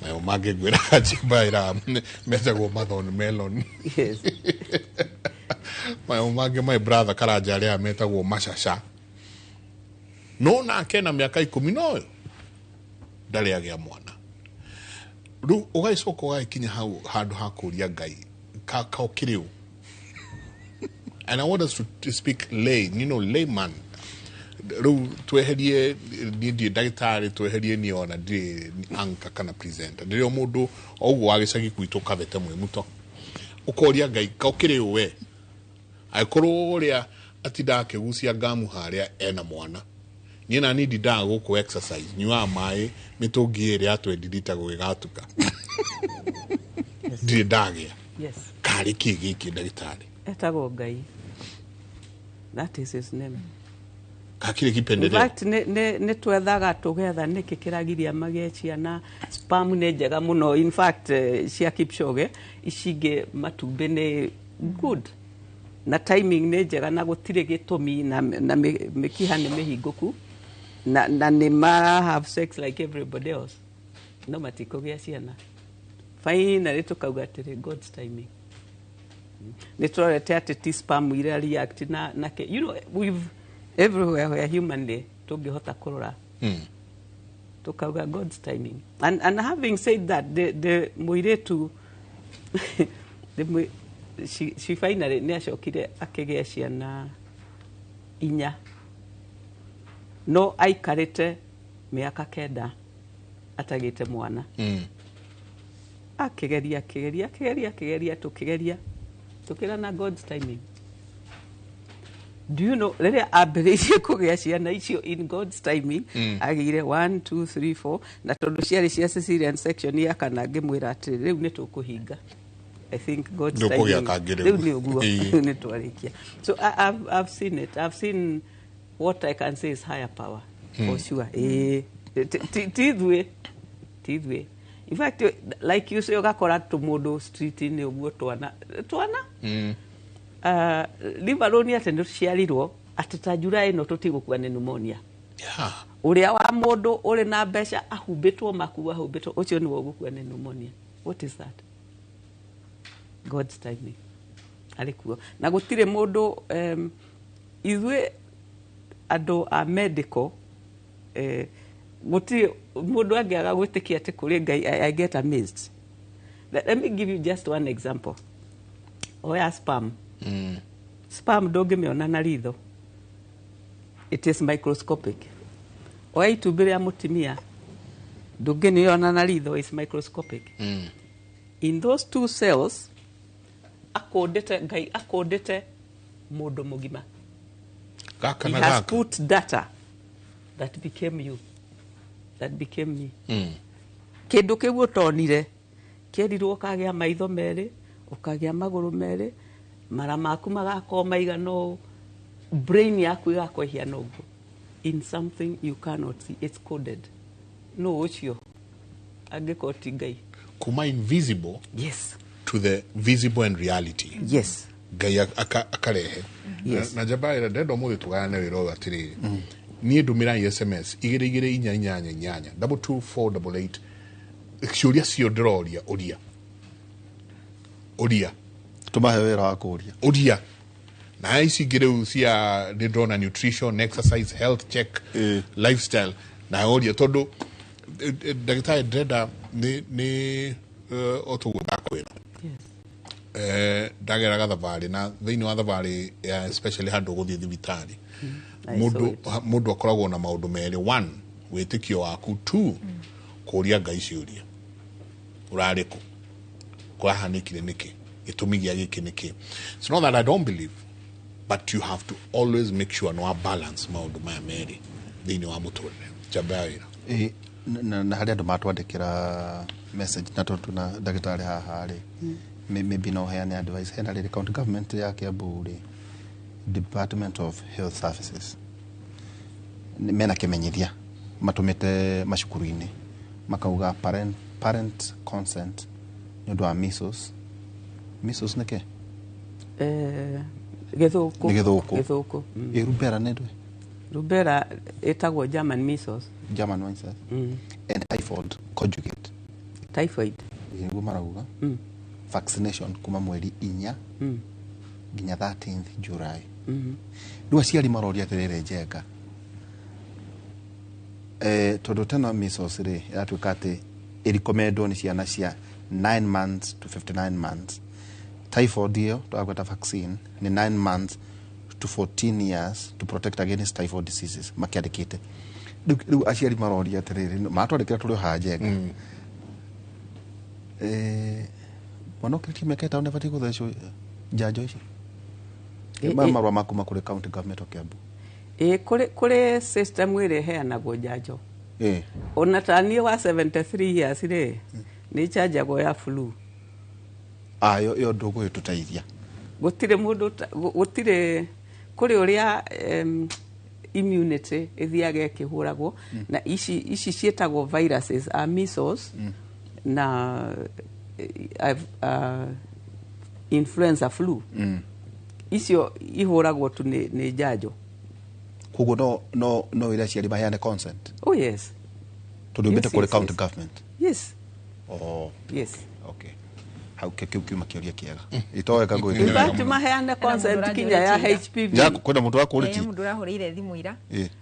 nayo mangĩ ngwĩraga njimbaĩra metagwo mathon melon. Mayo mangĩ my brother Karanja arĩa metagwo macaca, no nake na mĩaka 10 noyo ndarĩ agĩa mwana. Rĩu ũgagĩcoka ũgagĩkinya hau handũ ha kũria Ngai kaũkĩrĩ ũ. And I want us to speak lay, layman. Rĩu tweherie niĩ ndirĩ ndagĩtarĩ, tweherie niĩ ona ndirĩ anchor kana presenter, ndĩrĩ o mũndũ o ũguo wa gĩcagi gwitũ Kabete mwĩ ũkoria Ngai kaũkĩrĩ ũ we, angĩkorwo ũrĩa atindaga akĩgucia ngamu harĩa ena mwana, niĩ na niĩ ndindaga gũkũ exercise, nyuaga maĩ mĩtũngi 2 ya 20 lita gũgĩgatuka, ndirĩ ndagĩa. Karĩ kĩ gĩkĩ, ndagĩtarĩ? Etagwo Ngai, that is his name. Kakĩrĩ In kipendeleo. fact, nĩ twethaga tũgetha nĩkĩ kĩragiria magĩe ciana. Sperm nĩ njega mũno, in fact cia Kipchoge ici ingĩ matumbĩ nĩ good na timing nĩ njega na gũtirĩ gĩtũmi na mĩkiha nĩ mĩhingũku na nĩ mara have sex like everybody else, no matikũgĩa ciana. Finally tũkauga atĩrĩ, God's timing. Nĩ tũrorete atĩ ti sperm iria react na we've everywhere where humanly tũngĩhota kũrora, tukauga God's timing. And having said that, the mũirĩtu the she finally nĩ acokire akĩgĩa ciana 4, no aikarĩte mĩaka 9 atagĩte mwana. Akĩgeria, akĩgeria, akĩgeria, akĩgeria, tũkĩgeria, tũkĩra na God's timing. Do you know rĩrĩa ambĩrĩirie kũgĩa ciana icio in God's timing, agĩire 1 2 3 4, na tondũ ciarĩ cia cesarean section ya kana, ngĩmwĩra atĩrĩ, "Rĩu nĩ tũkũhinga. I think God's Ndũkũgĩa timing kangĩ rĩu." Rĩu nĩ ũguo. Ĩĩ. Nĩ twarĩkia. So I've seen it. I've seen what I can say is higher power for sure. Ĩĩ. Ti ithuĩ. In fact, like you say, ũgakora tũmũndũ street-inĩ ũguo, twana twana, leave alone atĩ nĩ tũciarirwo atĩ ta njura ĩno tũtigũkua nĩ pneumonia. Ũrĩa wa mũndũ ũrĩ na mbeca ahumbĩtwo makuo ahumbĩtwo, ũcio nĩwe ũgũkua nĩ pneumonia. What is that? God's timing arĩ kuo na gũtirĩ mũndũ. Ithuĩ andũ a medical, gũtirĩ mũndũ angĩaga gwĩtĩkia atĩ kũrĩ Ngai. I get amazed. Let me give you just one example. Oya sperm. Sperm ndũngĩmĩona na ritho, it is microscopic. Oya itumbĩ rĩa mũtumia. Ndũngĩmĩona na ritho, is microscopic. In those two cells akũndĩte Ngai, akũndĩte mũndũ mũgima. Gaka He na has gaka put data that became you, that became me. Kĩndũ kĩu ũtonire kĩerirwo ũkagĩa maitho merĩ, ũkagĩa magũrũ merĩ, mara maku magakorwo maigana ũũ, brain yaku ĩgakorwo ĩhiana ũguo, in something you cannot see. It's coded. No ũcio angĩkorwo ti Ngai? Kuma invisible to the visible and reality. Ngai akarehe. Na njamba ĩrĩa ndenda ũmũthĩ tũgayane wĩra ũyũ atĩrĩrĩ, niĩ ndũmĩrai SMS 22488, 22488, ciũria cio ndĩroria, ũria, ũria. Tũmahe wĩra wa kũria. Ũria na ici ingĩ rĩu cia nĩ ndĩrona nutrition, exercise, health check, lifestyle na ũria, tondũ ndagĩtarĩ ndĩrenda nĩ o tũguo ndakwĩra. Ndageraga thabarĩ na thĩinĩ wa thabarĩ ya especially handũ ũgũthiĩ thibitarĩ, I saw mũndũ it. Mũndũ akoragwo na maũndũ merĩ: one, wĩtĩkio waku; two, kũria Ngai ciũria, ũrarĩ kũ, kũrahanĩkire nĩkĩ, gĩtũmi gĩa gĩkĩ nĩkĩ. It's not that I don't believe, but you have to always make sure no balance maũndũ maya merĩ thĩinĩ wa mũtũrĩre. Njamba ya wĩra. Ĩ, na harĩ andũ matwandĩkĩra message, na tondũ na ndagĩtarĩ haha rĩ, maybe no heane advice. Hena rĩrĩ county government ya Kiambu rĩ, Department of Health Services, mena kĩmenyithia matũmĩte macukuru-inĩ, makauga parent consent nĩ ũndũ wa measles. Measles nĩ kĩ? Gĩthũkũ. Nĩ gĩthũkũ. Gĩthũkũ. Ĩ, rubella nĩ ndũĩ? Rubella ĩtagwo German measles. German measles and typhoid conjugate. Typhoid. Ĩ, nĩguo marauga vaccination kuma mweri 4 nginya 13th July. Rĩu aciari maroria atĩrĩrĩ, Njenga, tondũ tena measles rĩ, ĩratuĩka atĩ ĩrecommendwo nĩ ciana cia 9 months to 59 months. Typhoid ĩyo twagweta vaccine nĩ 9 months to 14 years to protect against typhoid diseases makĩandĩkĩte. Rĩu aciari maroria atĩrĩrĩ, matwandĩkĩra tũrĩ o haha, Njenga, mwana ũkĩrĩtie mĩaka 5 nĩ abatiĩ gũthecwo njanjo ici? Maya marũa makuma kũrĩ county government of Kiambu. Ĩ, kũrĩ system ĩrĩa ĩheanagwo njanjo. Ona ta niĩ wa 73 years rĩ, nĩ njanjagwo ya flu. Ah, ĩyo ndũgũgĩtũteithia. Gũtirĩ mũndũ gũtirĩ kũrĩ ũrĩa immunity ĩthiaga ĩkĩhũragwo, na ici ciĩtagwo viruses, measles na influenza, flu, icio ihũragwo tu nĩ njanjo. Koguo no wĩre aciari maheane consent? Oh yes. Tondũ umĩte Yes, kũrĩ yes, county yes. government. Yes. Oh. Yes. Okay, hau kĩu kiuma kĩũria kĩega itoweka. In fact, maheane consent kinya ya HPV. Kwĩna mũndũ wakũrĩtie. Mũndũ ũrahũrĩire thimũ ira,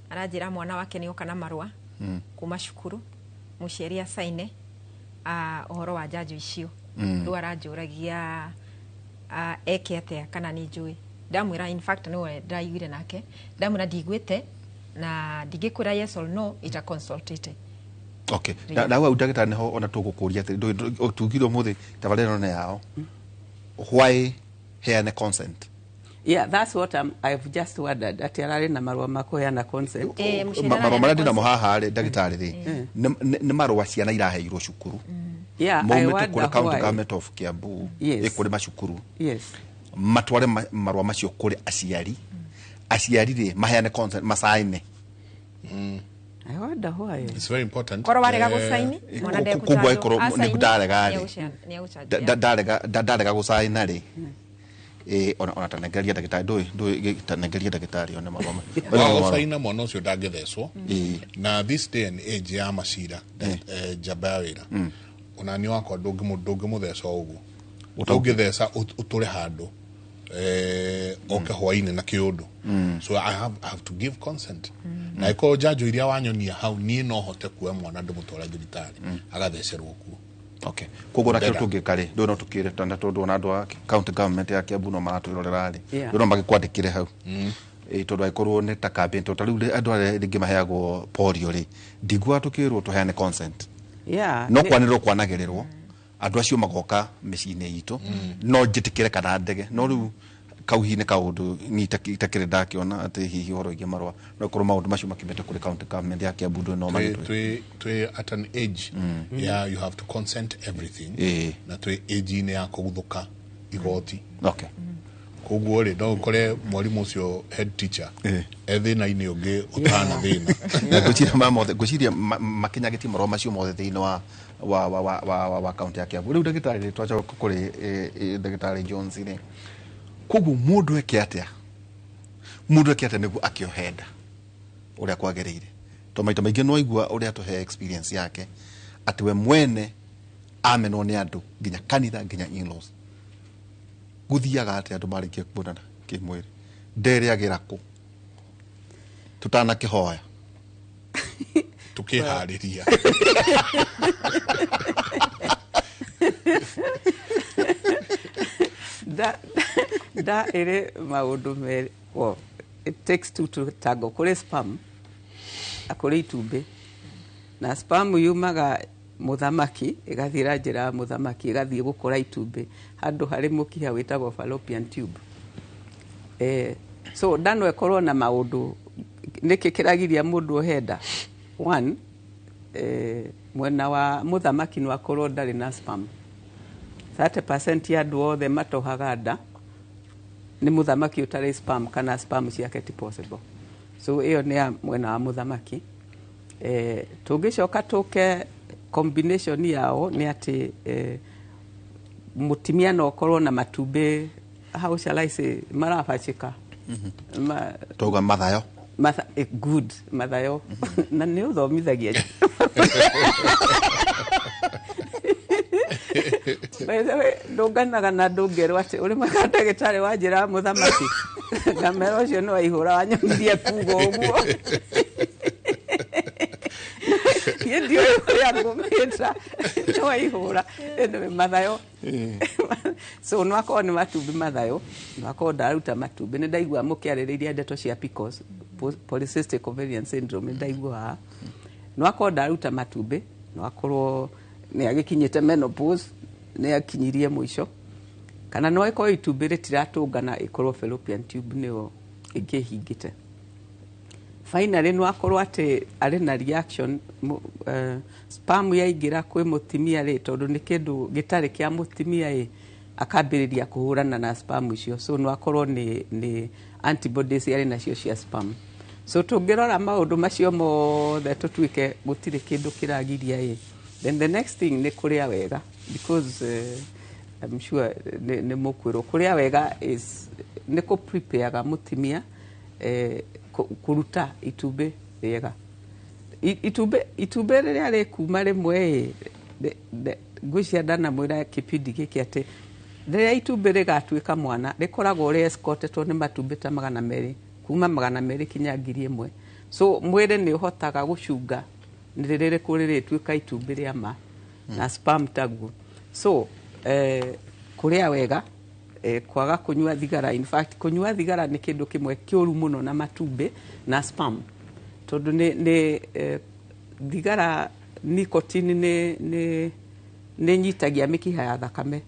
aranjĩra mwana wake nĩ oka na marũa kuma cukuru, mũciari acaine ũhoro wa njanjo icio. Rĩu aranjũragia eke atĩa, kana nĩ njũĩ. Ndamwĩra, in fact nĩwe ndĩraiguire nake, ndamwĩra ndiguĩte na ndingĩkwĩra yes or no ita consultĩte. Okay, na hau ndagĩtarĩ nĩho ona tũgũkũria atĩ tugire ũmũthĩ tabarĩra ĩno nĩ yao, why heane consent? Yeah, that's what I've just wondered, atĩ ararĩ na marũa ma kũheana consent. Mũciari Marũa marĩa ndĩnamo araheana. Haha rĩ, ndagĩtarĩ rĩ, nĩ marũa ciana iraheirwo cukuru, Yeah, I maumĩte wonder kũrĩ county why. government of Kiambu, ĩ kũrĩ macukuru, matware marũa macio kũrĩ aciari. Aciari rĩ, maheane consent, macaine. I wonder why. It's very important. Korwo warega gũcaini, mwana Koguo ndekũchanjwo. angĩkorwo nĩ ndarega rĩ, nĩegũchanjwo. Ndarega gũcaina rĩ, ona tanengeria ndagĩtarĩ, ndũĩ tanengeria ndagĩtarĩ one marũa Wa gũcaina, mwana ũcio ndangĩthecwo. Na this day and age ya macira, njamba ya wĩra, ona niĩ wakwa ndũngĩmũtheca o ũguo. Ũngĩtheca ũtũre handũ oke hwainĩ na kĩũndũ. So I have to give consent, na ĩkorwo njanjo iria wanyonia hau, niĩ no hote kuoya mwana ndĩmũtware thibitarĩ agathecerwo kuo. Okay, koguo na kĩndũ Better. tũngĩka rĩ, ndũĩ no tũkĩre tana, tondũ ona andũ a county government ya Kiambu no maratwĩrorera rĩ, ndũĩ no magĩkwandĩkĩre hau. Ĩ, tondũ angĩkorwo nĩ ta campaign, tondũ ta rĩu rĩ, andũ arĩa rĩngĩ maheagwo polio rĩ, ndiguaga tũkĩrwo tũheane consent. Yeah, No kwanĩrĩrwo kwanagĩrĩrwo andũ acio magoka mĩciĩ-inĩ itũ, no njĩtĩkĩre kana ndege, no rĩu kau hihi nĩ kaũndũ niĩ itakĩrĩ ndakĩona atĩ hihi ũhoro wĩgiĩ marũa no korwo maũndũ macio makiumĩte kũrĩ county government ya Kiambu ndũĩ no Twi magĩtwĩ twi at an age, yeah, you have to consent everything. Na twi age-inĩ ya kũguthũka igoti. Koguo rĩ, no ũkore mwarimũ ũcio, head teacher, e thĩna-inĩ ũngĩ ũtana thĩna. Na ngwĩciria maya mothe, ngwĩciria makinyagĩtie marũa macio mothe thĩinĩ wa kaunti ya Kiambu. Rĩu ndagĩtarĩ, twacoka kũrĩ ndagĩtarĩ Jones rĩ, koguo mũndũ eke atĩa, mũndũ eke atĩa nĩguo akĩohe nda ũrĩa kwagĩrĩire? To maita maingĩ no aigua ũrĩa atũhe experience yake atĩ we mwene amenwo nĩ andũ, nginya kanitha, nginya in-laws. Gũthiaga atĩa andũ marĩkia kuonana kĩmwĩrĩ? Nderĩagĩra kũ tũtanakĩhoya? Tukĩharĩria. Nda ĩrĩ maũndũ merĩ. Well, it takes two to tango. Kũrĩ sperm na kũrĩ itumbĩ, na sperm yumaga mũthamaki ĩgathiĩ njĩra ya mũthamaki, ĩgathiĩ gũkora itumbĩ handũ harĩ mũkiha wĩtagwo fallopian tube. So nda no ĩkorwo na maũndũ. Nĩkĩ kĩragiria mũndũ ohe nda? One, mwena wa mũthamaki no akorwo ndarĩ na sperm. 30% ya andũ othe matohaga nda nĩ mũthamaki ũtarĩ sperm kana sperm ciake ti possible. So ĩyo nĩ ya mwena wa mũthamaki. Tũngĩcoka tũke combination yao nĩ atĩ mũtumia no ũkorwo na matumbĩ, how shall I say, marabacĩka. Twauga mathayo. Good, mathayo, na nĩ ũthomithagia. By the way, ndũnganaga na ndũngerwo atĩ ũrĩ mwega ndagĩtarĩ wa njĩra ya mũthamaki, ngamera ũcio nĩ waihũra wanyonirie kuga ũguo, niĩ ndiũĩ ũrĩa ngũmĩta, nĩ waihũra. Anyway, mathayo. So no akorwo nĩ matumbĩ mathayo, no akorwo ndaruta matumbĩ. Nĩ ndaigua mũkĩarĩrĩria ndeto cia PCOS, polycystic ovarian syndrome, nĩ ndaigua haha. No akorwo ndaruta matumbĩ, no akorwo nĩ agĩkinyĩte menopause, nĩ akinyirie mũico, kana no ĩkorwo itumbĩ rĩtiratũngana, ĩkorwo fallopian tube nĩyo ĩkĩhingĩte. Finally, no akorwo atĩ arĩ na reaction, sperm yaingĩra kwĩ mũtumia rĩ, tondũ nĩ kĩndũ gĩtarĩ kĩa mũtumia ĩ, akambĩrĩria kũhũrana na sperm icio. So no akorwo nĩ antibodies arĩ nacio cia sperm. So tũngĩrora maũndũ macio mothe, tũtuĩke gũtirĩ kĩndũ kĩragiria ĩ, then the next thing nĩ kũrĩa wega, because I'm sure nĩ mũkwĩrwo kũrĩa wega is nĩ kũ prepareaga mũtumia kũruta itumbĩ rĩega. Itumbĩ rĩrĩa rĩkuma rĩmwe ĩ, ngwĩciria ndanamwĩra kĩbindi gĩkĩ atĩ rĩrĩa itumbĩ rĩgatuĩka mwana, rĩkoragwo rĩ escortetwo nĩ matumbĩ ta 200, kuma 200 kinya 1000. So mwĩrĩ nĩ ũhotaga gũcunga nĩ rĩrĩkũ rĩrĩtuĩka itumbĩ rĩa ma, na sperm taguo. So kũrĩa wega, kwaga kũnyua thigara. In fact, kũnyua thigara nĩ kĩndũ kĩmwe kĩũru mũno na matumbĩ na sperm, tondũ nĩ thigara, nicotine nĩ nyitagia mĩkiha ya thakame.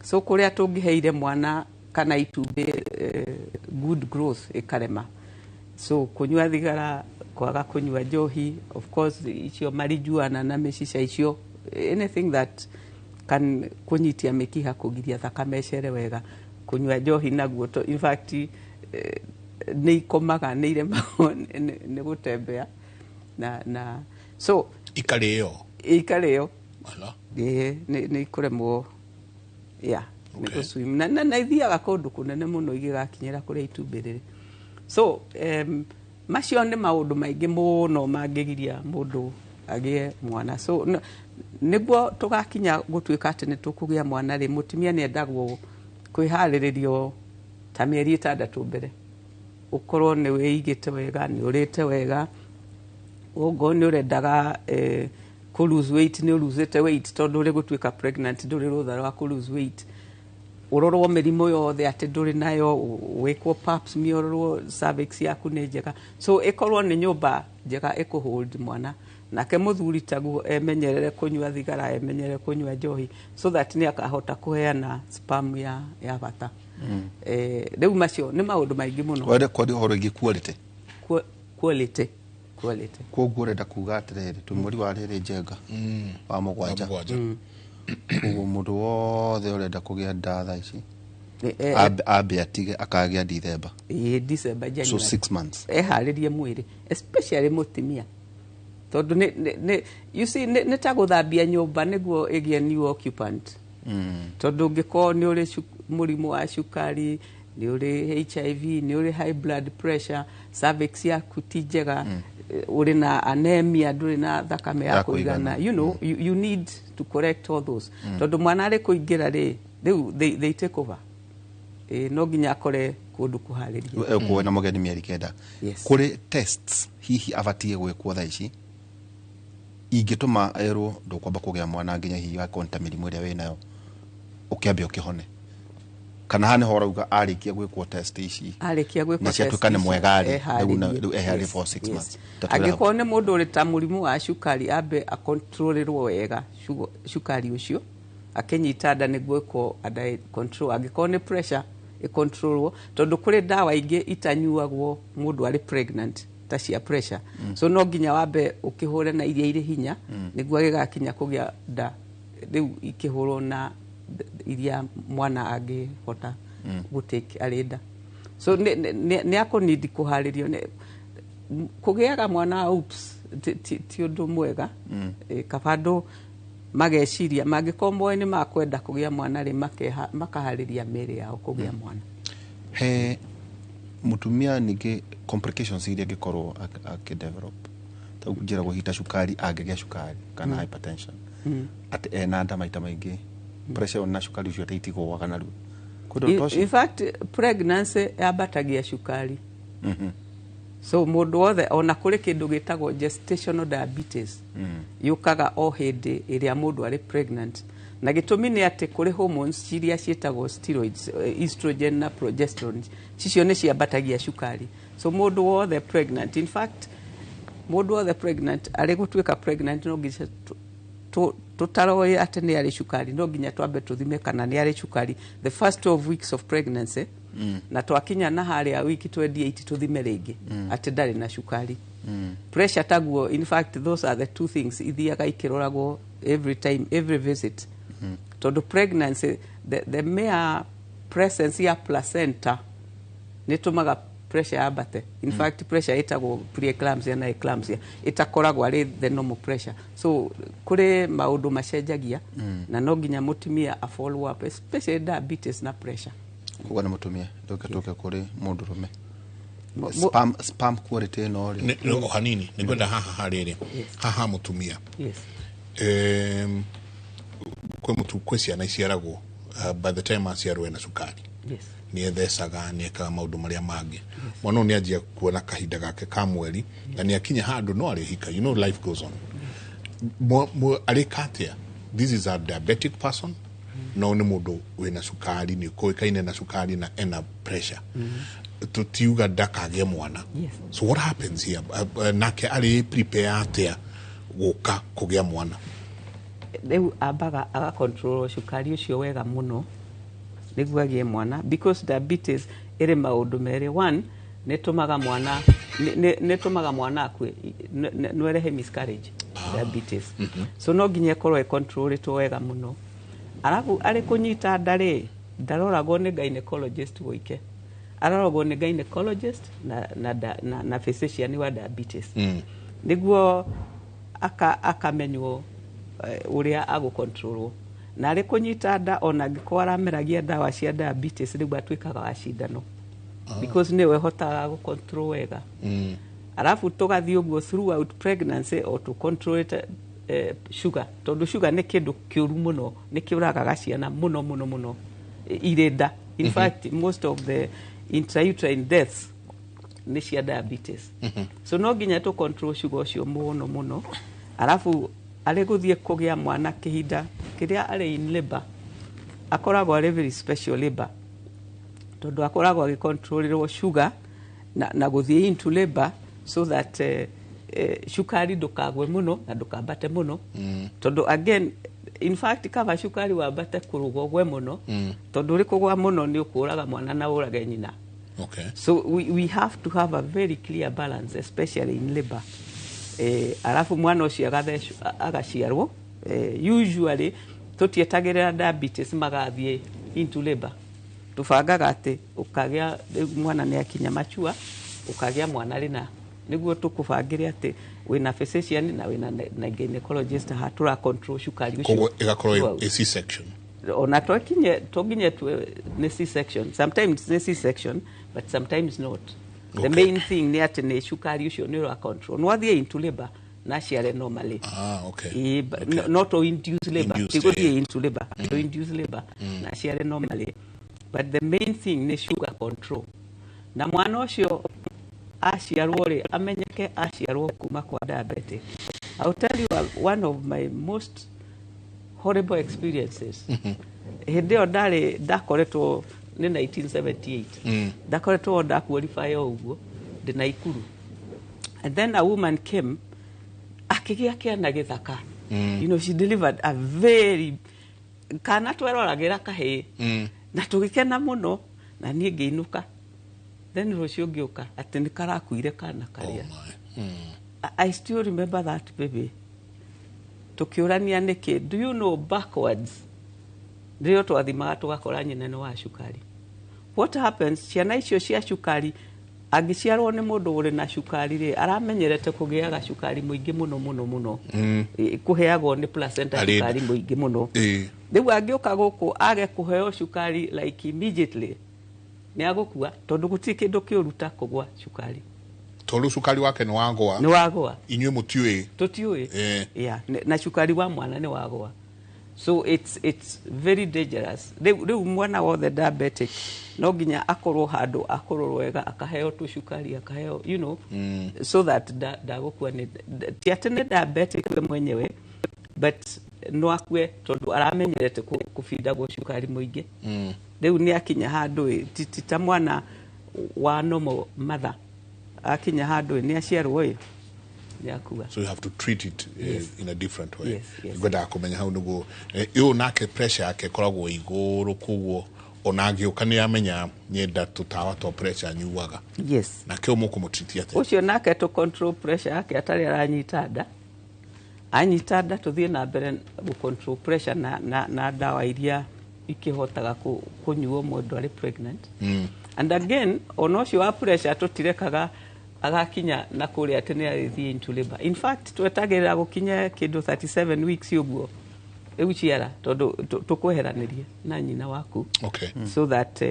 So kũrĩa tũngĩheire mwana kana itumbĩ good growth ĩkarema. So kũnyua thigara, kwaga kũnyua njohi, of course icio marijuana na mĩcica icio, anything that can kũnyitia mĩkiha, kũgiria thakame ĩcere wega. Kũnyua njohi naguo in fact nĩ ikomaga, nĩ iremagwo nĩ gũtembea na so Ikarĩo. Ikarĩo. Ala. Ĩĩ, nĩ ikũremwo, yeah, nĩ gũswim na ithiaga kũndũ kũnene mũno igĩgakinyĩra kũrĩa itumbĩ rĩrĩ. So macio nĩ maũndũ maingĩ mũno mangĩgiria mũndũ agĩe mwana. So nĩguo tũgakinya gũtuĩka atĩ nĩ tũkũgĩa mwana rĩ, mũtumia nĩ endagwo kwĩharĩrĩrio ta mĩeri 6 mbere, ũkorwo nĩ wĩigĩte wega, nĩ ũrĩte wega, ũngorwo nĩ ũrendaga kũ lose weight, nĩ ũlosete weight, tondũ ũrĩ gũtuĩka pregnant ndũrĩ rũtha rwa kũ lose weight. Ũrorwo mĩrimũ yothe atĩ ndũrĩ nayo, wĩkwo pap smear, ũrorwo cervix yaku nĩ njega. So ĩkorwo nĩ nyũmba njega ĩkũ hold mwana. Nake mũthuri taguo emenyerere kũnyua thigara, emenyerere kũnyua njohi, so that nĩ akahota kũheana sperm ya bata. Rĩu macio nĩ maũndũ maingĩ mũno. Wende kwaria ũhoro ĩgiĩ quality. Quality, quality. Koguo ũrenda kuga atĩrĩrĩ, twĩ mweri wa rĩrĩ, Njenga, wa mũgwanja. Mũgwanja. Koguo mũndũ wothe ũrenda kũgĩa nda thaa ici ambe atige, akagĩa Dithemba. Ĩĩ, December, So January. 6 months. Eharĩrie mwĩrĩ, especially mũtumia, tondũ nĩ you see, nĩ ta gũthambia nyũmba nĩguo ĩgĩe new occupant, tondũ ũngĩkorwo nĩ ũrĩ mũrimũ wa cukari, nĩ ũrĩ HIV, nĩ ũrĩ high blood pressure, cervix yaku ti njega, ũrĩ na anemia, ndũrĩ na thakame ya Ya kũigana, kũigana. you need to correct all those, tondũ mwana arĩ kũingĩra rĩ, rĩu they take over. No nginya akore kũndũ kũharĩrie. Ekuo na mũgeni mĩeri 9. Yes. Kũrĩ tests hihi abatiĩ gwĩkwo thaa ici ingĩtũma erwo ndũkwamba kũgĩa mwana nginya hihi akorwo nĩ ta mĩrimũ ĩrĩa wĩnayo ũkĩambe ũkĩhone, kana haha nĩho ũrauga arĩkia gwĩkwo test ici Arĩkia gwĩkwo na ciatuĩka test nĩ ici, mwega rĩ, eharĩrie. rĩu eharĩrie Yes, for six yes. months. Ta twĩre hau. Angĩkorwo nĩ mũndũ ũrĩ ta mũrimũ wa cukari, ambe akontrolĩrwo wega cukari ũcio akĩnyita nda nĩguo ĩkorwo under control. Angĩkorwo nĩ pressure, ĩkontrolwo, tondũ kũrĩ ndawa ingĩ itanyuagwo mũndũ arĩ pregnant ta cia pressure, so no nginya wambe ũkĩhũre na iria irĩ hinya nĩguo agĩgakinya kũgĩa nda rĩu ikĩhũrwo na iria mwana angĩhota gũtake arĩ nda. So nĩ akũnidi kũharĩrio. Kũgĩaga mwana, oops, ti ũndũ mwega. Kaba andũ mageciria mangĩkorwo moĩ nĩ makwenda kũgĩa mwana rĩ, makaharĩria mĩĩrĩ yao kũgĩa mwana. He mutumia ningĩ complications iria angĩkorwo akĩdevelop, ta njĩragwo hihi ta cukari, angĩgĩa cukari kana hypertension atĩ ena nda, maita maingĩ pressure na cukari ũcio atĩ itigũaga narua. Kwĩ ũndũ ta ũcio? In fact, pregnancy yambatagia cukari, so mũndũ wothe, ona kũrĩ kĩndũ gĩtagwo gestational diabetes, yũkaga o hĩndĩ ĩrĩa mũndũ arĩ pregnant, na gĩtũmi nĩ atĩ kũrĩ hormones iria ciĩtagwo steroids, estrogen na progesterone, cicio nĩ ciambatagia cukari. So mũndũ wothe pregnant, in fact mũndũ wothe pregnant, arĩ gũtuĩka pregnant, no nginya tũtaroĩ atĩ nĩ arĩ cukari, no nginya twambe tũthime kana nĩ arĩ cukari the first 12 weeks of pregnancy, na twakinya na harĩa wiki 28 tũthime rĩngĩ atĩ ndarĩ na cukari. Pressure taguo. In fact, those are the two things ithiaga ikĩroragwo every time, every visit, tondũ pregnancy, the mere presence ya placenta nĩ tũmaga pressure yambate. In fact, pressure ĩtagwo preeclampsia na eclampsia ĩtakoragwo arĩ the normal pressure. So kũrĩ maũndũ macenjagia na no nginya mũtumia a follow up, especially diabetes na pressure. Koguo nĩ mũtumia, tũke kũrĩ mũndũrũme. Sperm quality ĩno rĩ? O hanini nĩ ngwenda haha harĩrĩ haha mũtumia. Kwĩ mũtu, kwĩ ciana iciaragwo, by the time aciarwo ena cukari, nĩ ethecaga, nĩ ekaga maũndũ marĩa mangĩ. Mwana ũyũ nĩ anjia kuona kahinda gake ka mweri na nĩ akinya handũ no arĩhika, life goes on. Arĩka atĩa? This is a diabetic person, no nĩ mũndũ wĩna cukari, nĩ kũĩkaine na cukari na ena pressure, tũtiuga ndakagĩe mwana. So what happens here? Nake arĩ prepare atĩa gũka kũgĩa mwana? Rĩu ambaga agacontrol cukari ũcio wega mũno nĩguo agĩe mwana, because diabetes ĩrĩ maũndũ merĩ. One, nĩ tũmaga mwana nĩ tũmaga mwana akue, no ĩrehe miscarriage, diabetes. So no nginya ĩkorwo ĩcontrolĩtwo wega mũno. Arabu arĩ kũnyita nda rĩ, ndaroragwo nĩ gynecologist woike, aroragwo nĩ gynecologist na physician wa diabetes, nĩguo akamenywo ũrĩa agũcontrolwo. Na arĩ kũnyita nda, ona angĩkorwo arameragia ndawa cia diabetes, rĩu atuĩkaga wa cindano, because nĩwe ĩhotaga gũcontrol wega. Arabu tũgathiĩ ũguo throughout pregnancy o tũcontrolĩte sugar, tondũ sugar nĩ kĩndũ kĩũru mũno, nĩ kĩũragaga ciana mũno mũno mũno irĩ nda. In fact, most of the intrauterine deaths nĩ cia diabetes. So no nginya tũ control sugar ũcio mũno mũno. Arabu arĩ gũthiĩ kũgĩa mwana, kĩhinda kĩrĩa arĩ in labor akoragwo arĩ very special labor, tondũ akoragwo agĩcontrolĩrwo sugar na gũthiĩ into labor so that cukari ndũkagwe mũno na ndũkambate mũno, tondũ again, in fact, kaba cukari wambate kũrũga ũgwe mũno, tondũ ũrĩ kũgwa mũno nĩ ũkũraga mwana na ũrage nyina. So we have to have a very clear balance, especially in labor. Alafu mwana ũcio agaciarwo. Usually tũtietagĩrĩra diabetes magathiĩ into labor. Tũbangaga atĩ ũkagĩa rĩu mwana nĩ akinya machua, ũkagĩa mwana rĩna, nĩguo tũkũbangĩre atĩ wĩna physician na wĩna na gynecologist haha tũra control cukari ũcio. Koguo ĩgakorwo throughout. Ĩ C-section? Ona twakinye toginye nĩ C-section, sometimes nĩ C-section, but sometimes not. The main thing nĩ atĩ nĩ cukari ũcio nĩ ũra control, no athiĩ into labor na aciare normally. Ah, okay. Ĩ, but not to induce labor. Induced, Ti gũthiĩ into labor, to induce labor na aciare normally, but the main thing nĩ sugar control, na mwana ũcio aciarwo rĩ, amenyeke aciarwo kuma kwa diabetic. I'll tell you one of my most horrible experiences. Hĩndĩ ĩyo ndarĩ ndakoretwo nĩ 1978, ndakoretwo ndaqualify o ũguo ndĩ Naikuru, and then a woman came akĩgĩa kĩana gĩthaka. She delivered a very kana tweroragĩra kahĩĩ na tũgĩkena mũno, na niĩ ngĩinũka. Then rũciũ ngĩũka atĩ nĩ karakuire kana karĩa. Oh my. I still remember that baby. Tukiũrania nĩkĩ. Do you know, backwards rĩrĩa twathimaga tũgakora nyina nĩ wa cukari. What happens, ciana icio cia cukari, angĩciarwo nĩ mũndũ ũrĩ na cukari rĩ, aramenyerete kũgĩaga cukari mũingĩ mũno mũno mũno. Kũheagwo nĩ placenta cukari mũingĩ mũno. Rĩu angĩũka gũkũ age kũheo cukari like immediately, nĩ agũkua, tondũ gũtirĩ kĩndũ kĩũru ta kũgwa cukari. Tondũ cukari wake nĩ wagwa. Nĩ wagwa. Inyuĩ mũtiũĩ. Tũtiũĩ. Yeah, na cukari wa mwana nĩ wagwa, so it's very dangerous. Rĩu mwana wothe diabetic no nginya akorwo handũ akorwo wega, akaheo tũcukari, akaheo so that ndagũkua. Nĩ ti atĩ nĩ diabetic we mwenyewe, but no akue tondũ aramenyerete kũbindagwo cukari mũingĩ. Rĩu nĩ akinya handũ ĩ, ti ta mwana wa normal mother, akinya handũ ĩ, nĩ aciarwo ĩ, nĩ akua. So you have to treat it in a different way. Yes. Ngwendaga kũmenya hau nĩguo ũyũ nake pressure yake ĩkoragwo igũrũ, koguo ona angĩũka nĩ amenya nyenda tũtawa twa pressure anyuaga. Nake ũyũ mũkũmũtriti atĩa? Ũcio nake tũ control pressure yake atarĩ aranyita nda. Anyita nda, tũthiĩ na mbere gũ control pressure na ndawa iria ikĩhotaga kũnyuo mũndũ arĩ pregnant. And again, ona ũcio wa pressure tũtirekaga agakinya na kũrĩa atĩ nĩ arĩthiĩ into labor. In fact, twetagĩrĩra gũkinya kĩndũ 37 weeks ũguo, rĩu ciara, tondũ tũkweheranĩrie na nyina waku so that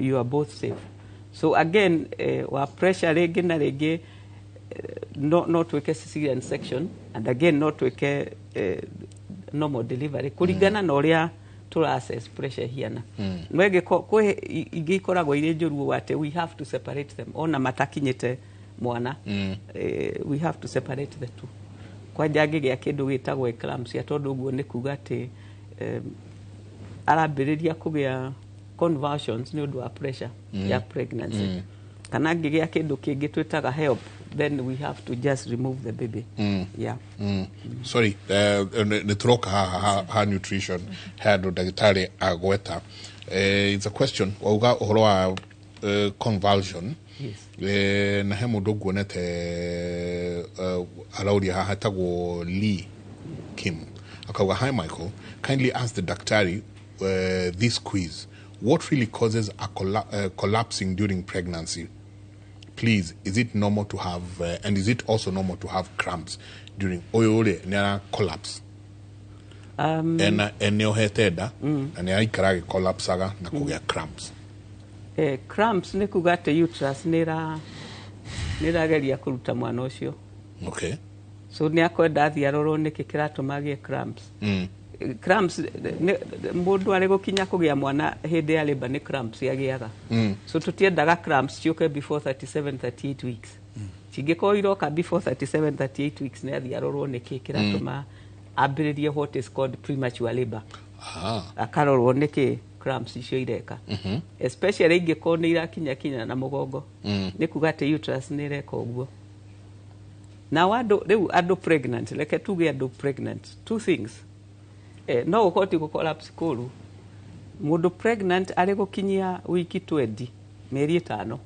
you are both safe. So again, wa pressure rĩngĩ na rĩngĩ no twĩke cesarean section, and again no twĩke normal delivery kũringana na ũrĩa tũra assess pressure hiana. No ĩngĩko kwĩ ingĩ ikoragwo irĩ njũru ũũ atĩ we have to separate them ona matakinyĩte mwana. We have to separate the two. Kwanja angĩgĩa kĩndũ gĩtagwo eclampsia, tondũ ũguo nĩ kuga atĩ arambĩrĩria kũgĩa convulsions nĩ ũndũ wa pressure ya pregnancy, kana angĩgĩa kĩndũ kĩngĩ twĩtaga HELLP, then we have to just remove the baby, yeah. Sorry, nĩ tũroka haha ha nutrition he andũ ndagĩtarĩ agweta. It's a question wauga ũhoro wa convulsion. Na he mũndũ nguonete arauria haha etagwo Lee Kim, akauga, "Hi Michael, kindly ask the daktari this quiz: what really causes a collapsing during pregnancy, please? Is it normal to have and is it also normal to have cramps during?" Ũyũ rĩ nĩ ara collapse ena ene ohete nda na nĩ araikara agĩcollapsaga na kũgĩa cramps. Cramps nĩ kuga atĩ uterus nĩ ĩrageria kũruta mwana ũcio. So nĩ akwenda athiĩ arorwo nĩkĩ kĩratũma agĩe cramps. Cramps mũndũ arĩ gũkinya kũgĩa mwana hĩndĩ ya labor nĩ cramps agĩaga. So tũtiendaga cramps ciũke before 37 38 weeks. Cingĩkorwo iroka before 37 38 weeks, nĩ athiĩ arorwo nĩkĩ kĩratũma ambĩrĩrie what is called premature labor. Akarorwo nĩkĩ cramps icio ireka, especially ingĩkorwo nĩ irakinya kinya na mũgongo, nĩ kuga atĩ uterus nĩ ĩreka ũguo. Now andũ rĩu andũ pregnant, reke tuge andũ pregnant, two things. No gũkorwo ti gũ collapse kũru. Mũndũ pregnant arĩ gũkinyia wiki 20, mĩeri 5,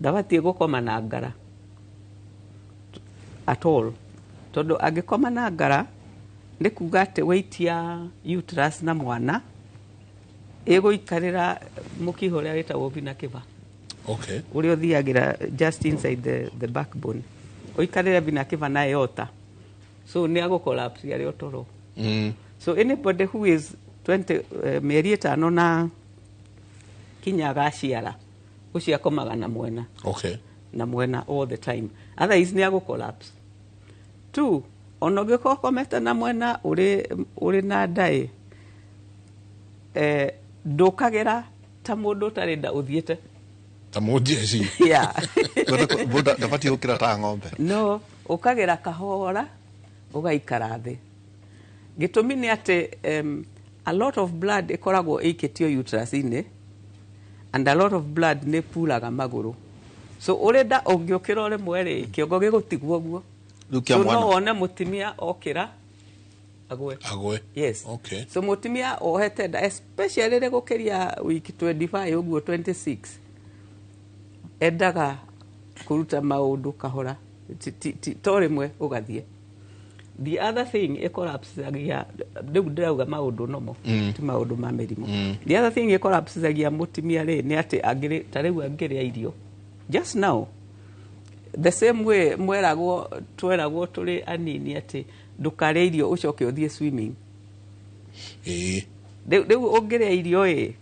ndabatiĩ gũkoma na ngara at all, tondũ angĩkoma na ngara nĩ kuga atĩ weight ya uterus na mwana ĩgũikarĩra mũkiha ũrĩa wĩtagwo vena cava, ũrĩa ũthiagĩra just inside the backbone, ũikarĩre vena cava na aorta, so nĩ agũ collapse arĩ o toro. So anybody who is 20, mĩeri 5 na kinya agaciara, ũcio akomaga na mwena, na mwena all the time, otherwise nĩ agũ collapse. Two, ona ũngĩkorwo ũkomete na mwena ũrĩ na ndaĩ, ndũkagĩra ta mũndũ ũtarĩ nda ũthiĩte ta mũnjeci. Yeah. Ndabatiĩ gũkĩra ta ng'ombe. No ũkagĩra kahora, ũgaikara thĩ. Gĩtũmi nĩ atĩ a lot of blood ĩkoragwo ĩikĩtio uterus-inĩ, and a lot of blood nĩ pulaga magũrũ, so ũrĩ nda ũngĩũkĩra o rĩmwe rĩ, kĩongo gĩgũtigwo ũguo. Rĩu kĩa So mwana. no wone mũtumia okĩra agwe. Agwe. Yes. So mũtumia ohete nda, especially rĩrĩ gũkĩria wiki 25 ũguo, 26, endaga kũruta maũndũ kahora, to rĩmwe ũgathiĩ. The other thing ĩcollapsagia, rĩu ndĩrauga maũndũ nomo, ti maũndũ ma mĩrimũ, the other thing ĩcollapsagia mũtumia rĩ nĩ atĩ angĩrĩ ta rĩu angĩrĩa irio just now, the same way mweragwo, tweragwo tũrĩ anini atĩ ndũkarĩe irio ũcoke ũthiĩ swimming. Rĩu ũngĩrĩa irio ĩ,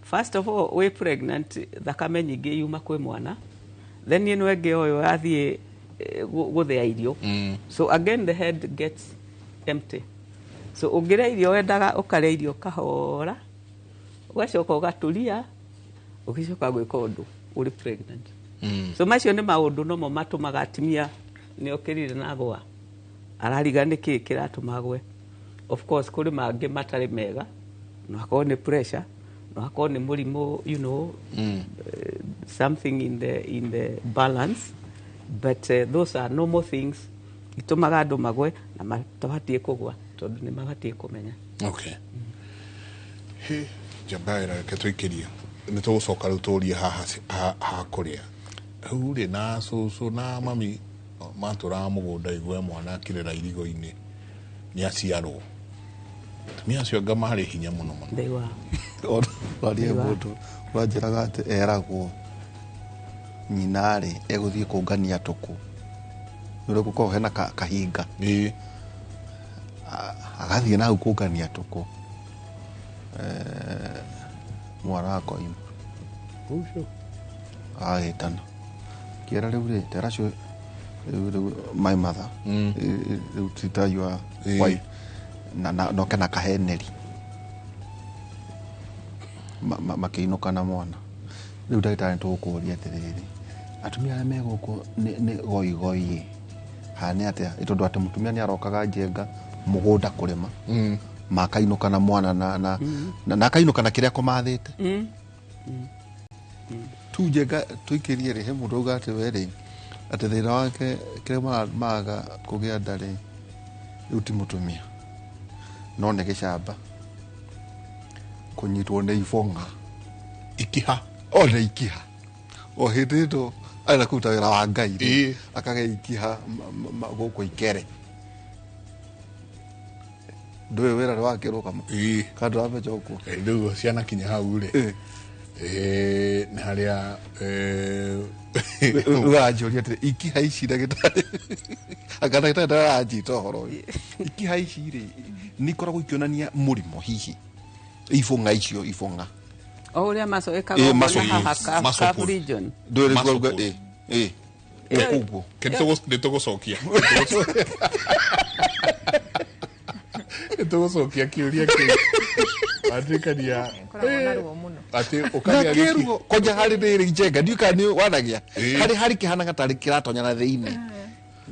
first of all, wĩ pregnant, thakame nyingĩ yuma kwĩ mwana, then ĩno ĩngĩ oyo yathiĩ gũthĩa irio, so again the head gets empty. So ũngĩrĩa irio, wendaga ũkarĩa irio kahora, ũgacoka ũgaturia, ũgĩcoka gwĩka ũndũ ũrĩ pregnant. So macio nĩ maũndũ nomo matũmaga atumia nĩ okĩrire na agwa, arariga nĩkĩ kĩratũma agwe. Of course kũrĩ mangĩ matarĩ mega, no akorwo nĩ pressure, no akorwo nĩ mũrimũ, something in the balance, but those are normal things itũmaga andũ magwe na matabatiĩ kũgwa, tondũ nĩ mabatiĩ kũmenya. Okay, he njamba ĩra, reke tũikĩrie, nĩ tũgũcoka rĩu tũrie haha ha kũrĩa rĩu rĩ na cũcũ na mami matũraga mũgũnda, igue mwana akĩrĩra irigo-inĩ nĩ aciarwo. Atumia acio anga marĩ hinya mũno mũno. They were. Warie mũndũ ũranjĩraga atĩ eragwo nyina-rĩ egũthiĩ kũngania tũkũ, nĩ ũrĩa gũkoragwo hena kahinga, agathiĩ na hau kũngania tũkũ, mwana akoima. Ũcio. Agagĩtana kĩera rĩu rĩ tera cio rĩu my mother, rĩu ti ta your wife, na noke na kaheneri. Makĩinũka na mwana. Rĩu ndagĩtarĩ, nĩ tũgũkũria atĩrĩrĩ, atumia arĩa me gũkũ nĩ goigoi kana nĩ atĩa? Ĩ tondũ atĩ mũtumia nĩ arokaga njenga mũgũnda kũrĩma, makainũka na mwana na akainũka na kĩrĩa kũmathĩte tu. Njenga tũikĩrie rĩ, he mũndũ auga atĩ we rĩ, atĩ thĩna wake kĩrĩa maraga kũgĩa nda rĩ, rĩu ti mũtumia no nĩ gĩcamba kũnyitwo nĩ ibong'a. Ikiha. Ona ikiha o hĩndĩ ĩno arenda kũruta wĩra wa Ngai rĩ, akagĩa ikiha gũkũ ikere. Ndũĩ wĩra nĩ wakĩrũgama kana ndũramenya ũguo. Rĩu ciana kinya hau rĩ, nĩ harĩa Rĩu aranjũria atĩrĩ, ikiha ici ndagĩtarĩ, anga ndagĩtarĩ ndaranjita ũhoro ũyũ, ikiha ici rĩ nĩ ikoragwo ikĩonania mũrimũ hihi, ibong'a icio ibong'a? O ũrĩa maco ĩkaga ũguo Maco na haha Maco calf pull. region. Ndũĩ rĩu Maco auga pull. ĩ ĩ ũguo. Nĩ tũgũcokia kĩũria kĩu watuĩkania. Ĩkoragwo na ruo mũno. Atĩ na ũkagĩa gĩki kĩruo kwanja harĩ rĩrĩ njenga, ndiũ kana nĩ wanagia harĩ kĩhanaga tarĩ kĩratonya na thĩinĩ,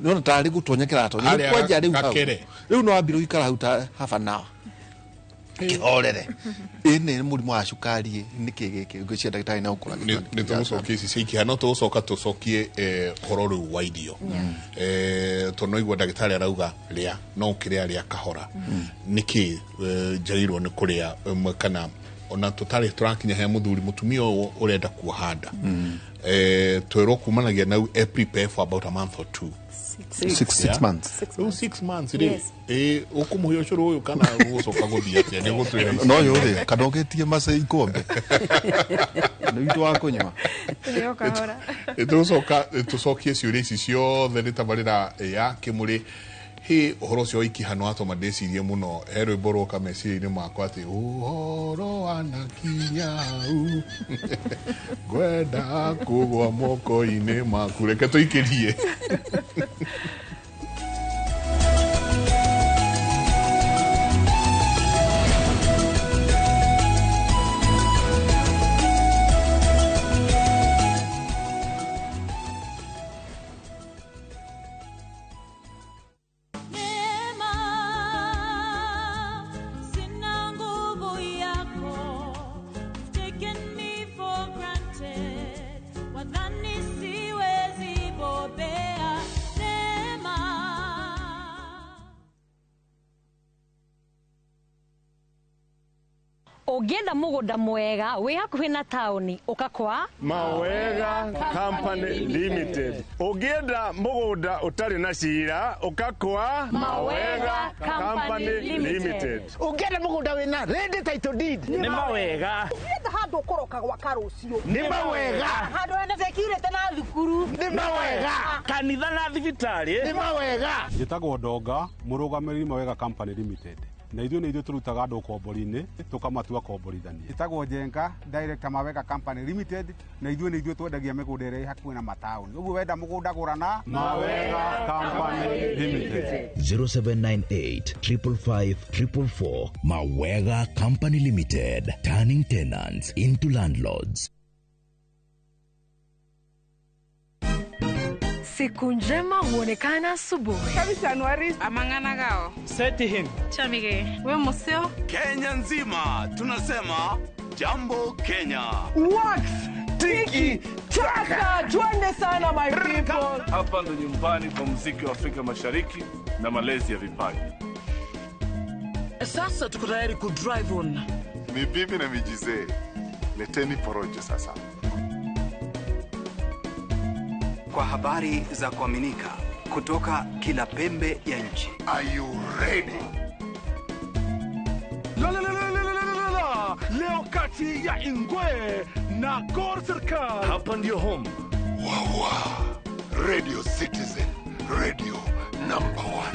nona tarĩ gũtonya kĩratonya. Harĩa Rĩu kwanja rĩu hau gakere. rĩu no wambire gũikara hau ta half an hour. Kĩhorere. Ĩ nĩ mũrimũ wa cukari nĩ kĩ gĩkĩ ngwĩciria ndagĩtarĩ no ũkũra nĩ tũgũcokia ici cia ikiha no tũgũcoka tũcokie ũhoro rĩu wa irio tondũ no igua ndagĩtarĩ arauga rĩa no ũkĩrĩa rĩa kahora nĩkĩ njagĩrĩirwo nĩ kũrĩa kana ona tũtarĩ tũrakinya he mũthuri mũtumia ũyũ ũrenda kuoha nda twerwo kumanagia na prepare for about a month or two. Six months. 6 months rĩ ũkũmũhe ũcũrũ ũyũ kana ũgũcoka gũthiĩ atĩa nĩ ũgũtwĩra no ũyũ rĩ kana ũgĩtie mace ikombe nĩ witũ wa kũnyua tũgũcoka tũcokie ciũria ici ciothe nĩ tabarĩra ya Kĩmũrĩ hĩ ũhoro ũcio wa ikiha nĩ watũma ndĩcirie mũno he rwĩmbo rwoka meciria-inĩ makwa atĩ ũhoro wanakinya hau ngwenda kũgwa moko-inĩ maku reke tũikĩrie. Ũngĩenda mũgũnda mwega wĩ hakuhĩ na taũni ũka kwa Mawega Company Limited. Ũngĩenda mũgũnda ũtarĩ na cira ũka kwa Mawega Company Limited. Ũngĩenda mũgũnda wĩna ready title deed nĩ Mawega. Ũngĩenda handũ ũkũroka gwaka rũciũ nĩ Mawega. Handũ hena security na thukuru nĩ Mawega. Kanitha na thibitarĩ nĩ Mawega. Njĩtagwo Ndonga mũrũgamĩrĩri Mawega Company Limited. Na ithuĩ nĩ ithuĩ tũrutaga andũ ũkombori-inĩ tũkamatua komborithania. Ĩtagwo Njenga Director Mawega Company Limited na ithuĩ nĩ ithuĩ twendagia mĩgũnda ĩrĩa ĩ hakuhĩ na mataũni. Ũguo wenda mũgũnda gũra na Mawega Company Limited. 0798 555 444 Mawega Company Limited, turning tenants into landlords. Siku njema huonekana asubuhi. Amang'ana gao. Seti him. Chamige. We museo. Kenya nzima tunasema jambo Kenya. Wax tiki taka twende sana my people. Hapa ndo nyumbani kwa muziki wa Afrika Mashariki na malezi ya vipaji. Sasa tuko tayari ku drive on. Ni bibi na mijizee. Leteni porojo sasa. Kwa habari za kuaminika kutoka kila pembe ya nchi. Are you ready? La la la la la la la. Leo kati ya Ingwe na Gor Serikal. Hapa ndio home. Wawa. Radio Citizen, radio number 1.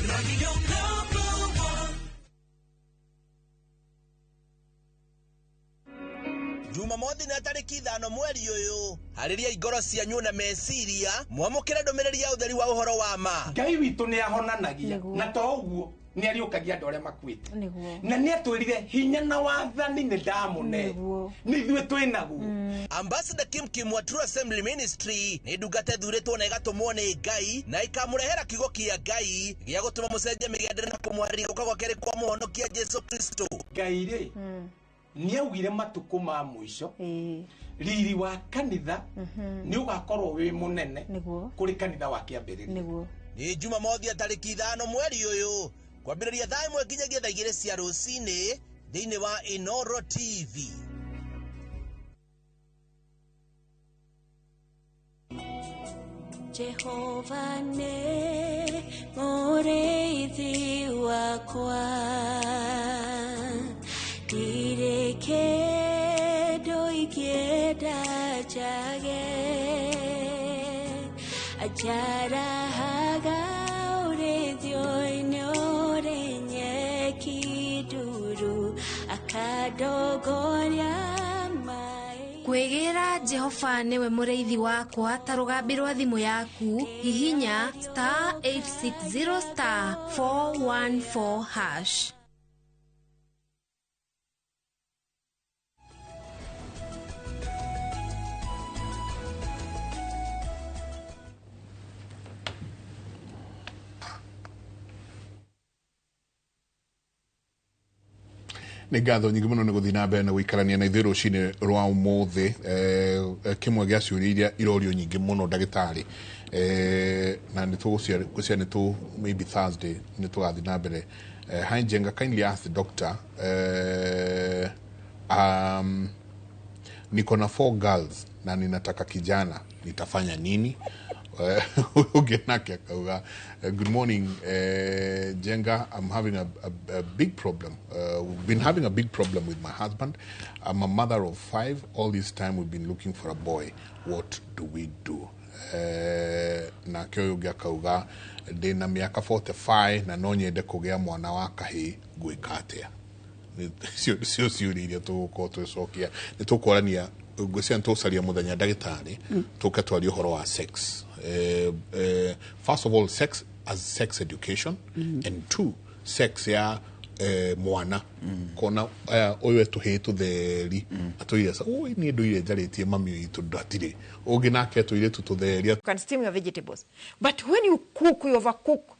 Radio number 1. Jumamothi na tariki 5 mweri uyu hariria igoro cianyu na meciria mwamukire ndumiriri ya utheri wa uhoro wa ma. Ngai witu ni ahonanagia na to uguo ni ariukagia andu aria makuite na ni atwirire hinya na wathani ni ndamune ni ithuĩ twĩ naguo. Ambassador Kim Kim wa True Assembly Ministry ni ndungata ĩthurĩtwo na ĩgatũmwo nĩ Ngai na ikamũrehera kiugo kĩa Ngai gĩa gũtũma mũcenjie mĩgendere na kũmwarĩria gũka gwake rĩ kwa mũhonokia Jesu Kristo. Ngai rĩ nĩ augire matukũ ma mũico riri wa kanitha nĩ ũgakorwo wĩ mũnene kũrĩ kanitha wa kĩambĩrĩria. Nĩ Jumamothi ya tarĩki 5 mweri ũyũ kwambĩrĩria thaa 1 nginyagia thaa 2 cia rũcinĩ thĩinĩ wa Inoro TV. Jehova nĩ mũrĩithi wakwa ndirĩ kĩndũ ingĩenda njage anjarahaga ũrĩithio-inĩ ũrĩ nyeki nduru akandongoria. Kwĩgĩra Jehova nĩwe mũrĩithi wakwa ta rũgambi rwa thimũ yaku hihinya *860 *414# Nĩ ngatho nyingĩ mũno nĩ gũthiĩ na mbere na gũikarania na ithuĩ rũcinĩ rwa ũmũthĩ. Kĩmwe gĩa ciũria iria irorio nyingĩ mũno, ndagĩtarĩ, na nĩ tũgũcia nĩ tũ maybe Thursday nĩ tũgathiĩ na mbere. Hi Njenga, kindly ask the doctor, niko na four girls na ninataka kijana, nitafanya nini? Ũngĩ nake akauga, "Good morning, Jenga. I'm having a big problem. We've been having a big problem with my husband. I'm a mother of five. All this time we've been looking for a boy. What do we do?" Nake ũyũ ũngĩ akauga, "Ndĩna mĩaka 45 na no nyende kũgĩa mwana wa kahĩĩ, ngwĩka atĩa?" Cio ciũria iria tũgũkorwo twĩcokia. Nĩ tũkwarania, ngwĩciria nĩ tũgũcaria mũthenya, ndagĩtarĩ, tũke twarie ũhoro wa sex. First of all, sex as sex education, and two, sex ya mwana kona aya ũyũ etũhĩĩ tũtheri atũire sa ũĩ niĩ ndũire njarĩtie mami witũ ndatirĩ ũngĩ nake tũirĩtu tũtheri. You can steam your vegetables. But when you cook, you overcook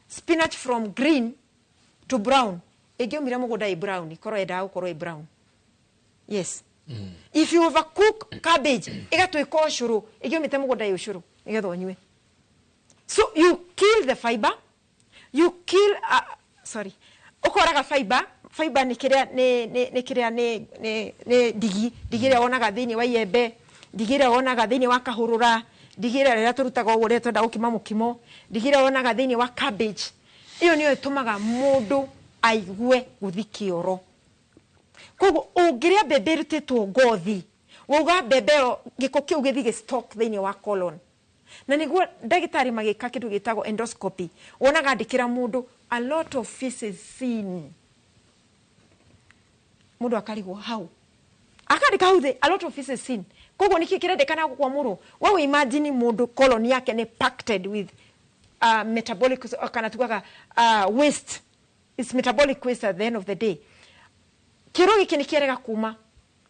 spinach from green to brown. Ĩngĩumire mũgũnda ĩ brown, ikorwo yendaga gũkorwo ĩ brown. Yes. If you overcook cabbage, ĩgatuĩka ũcũrũ, ĩngĩumĩte mũgũnda ĩ ũcũrũ, nĩgetha ũnyue. So you kill the fiber, you kill, sorry, ũkoraga fiber, fiber nĩ kĩrĩa nĩ kĩrĩa nĩ ndigi, ndigi ĩrĩa wonaga thĩinĩ wa iembe, ndigi ĩrĩa wonaga thĩinĩ wa kahũrũra, ndigi ĩrĩa rĩrĩa tũrutaga ũguo rĩrĩa twenda gũkima mũkimo, ndigi ĩrĩa wonaga thĩinĩ wa cabbage. Ĩyo nĩyo ĩtũmaga mũndũ aigue gũthi kĩoro. Koguo ũngĩrĩa mbembe ĩrutĩtwo ngothi, wauga mbembe ĩyo gĩko kĩu gĩthiĩ gĩ stock thĩinĩ wa colon. Na nĩguo ndagĩtarĩ magĩka kĩndũ gĩtagwo endoscopy, wonaga andĩkĩra mũndũ a lot of feces seen. Mũndũ akarigwo hau. Akandĩka hau thĩ, "A lot of feces seen." Koguo nĩkĩ kĩrendekana gũkwamũrwo? Wewe imagine mũndũ colon yake nĩ packed with metabolic, kana tugaga waste. It's metabolic waste at the end of the day. Kĩoro gĩkĩ nĩ kĩarega kuma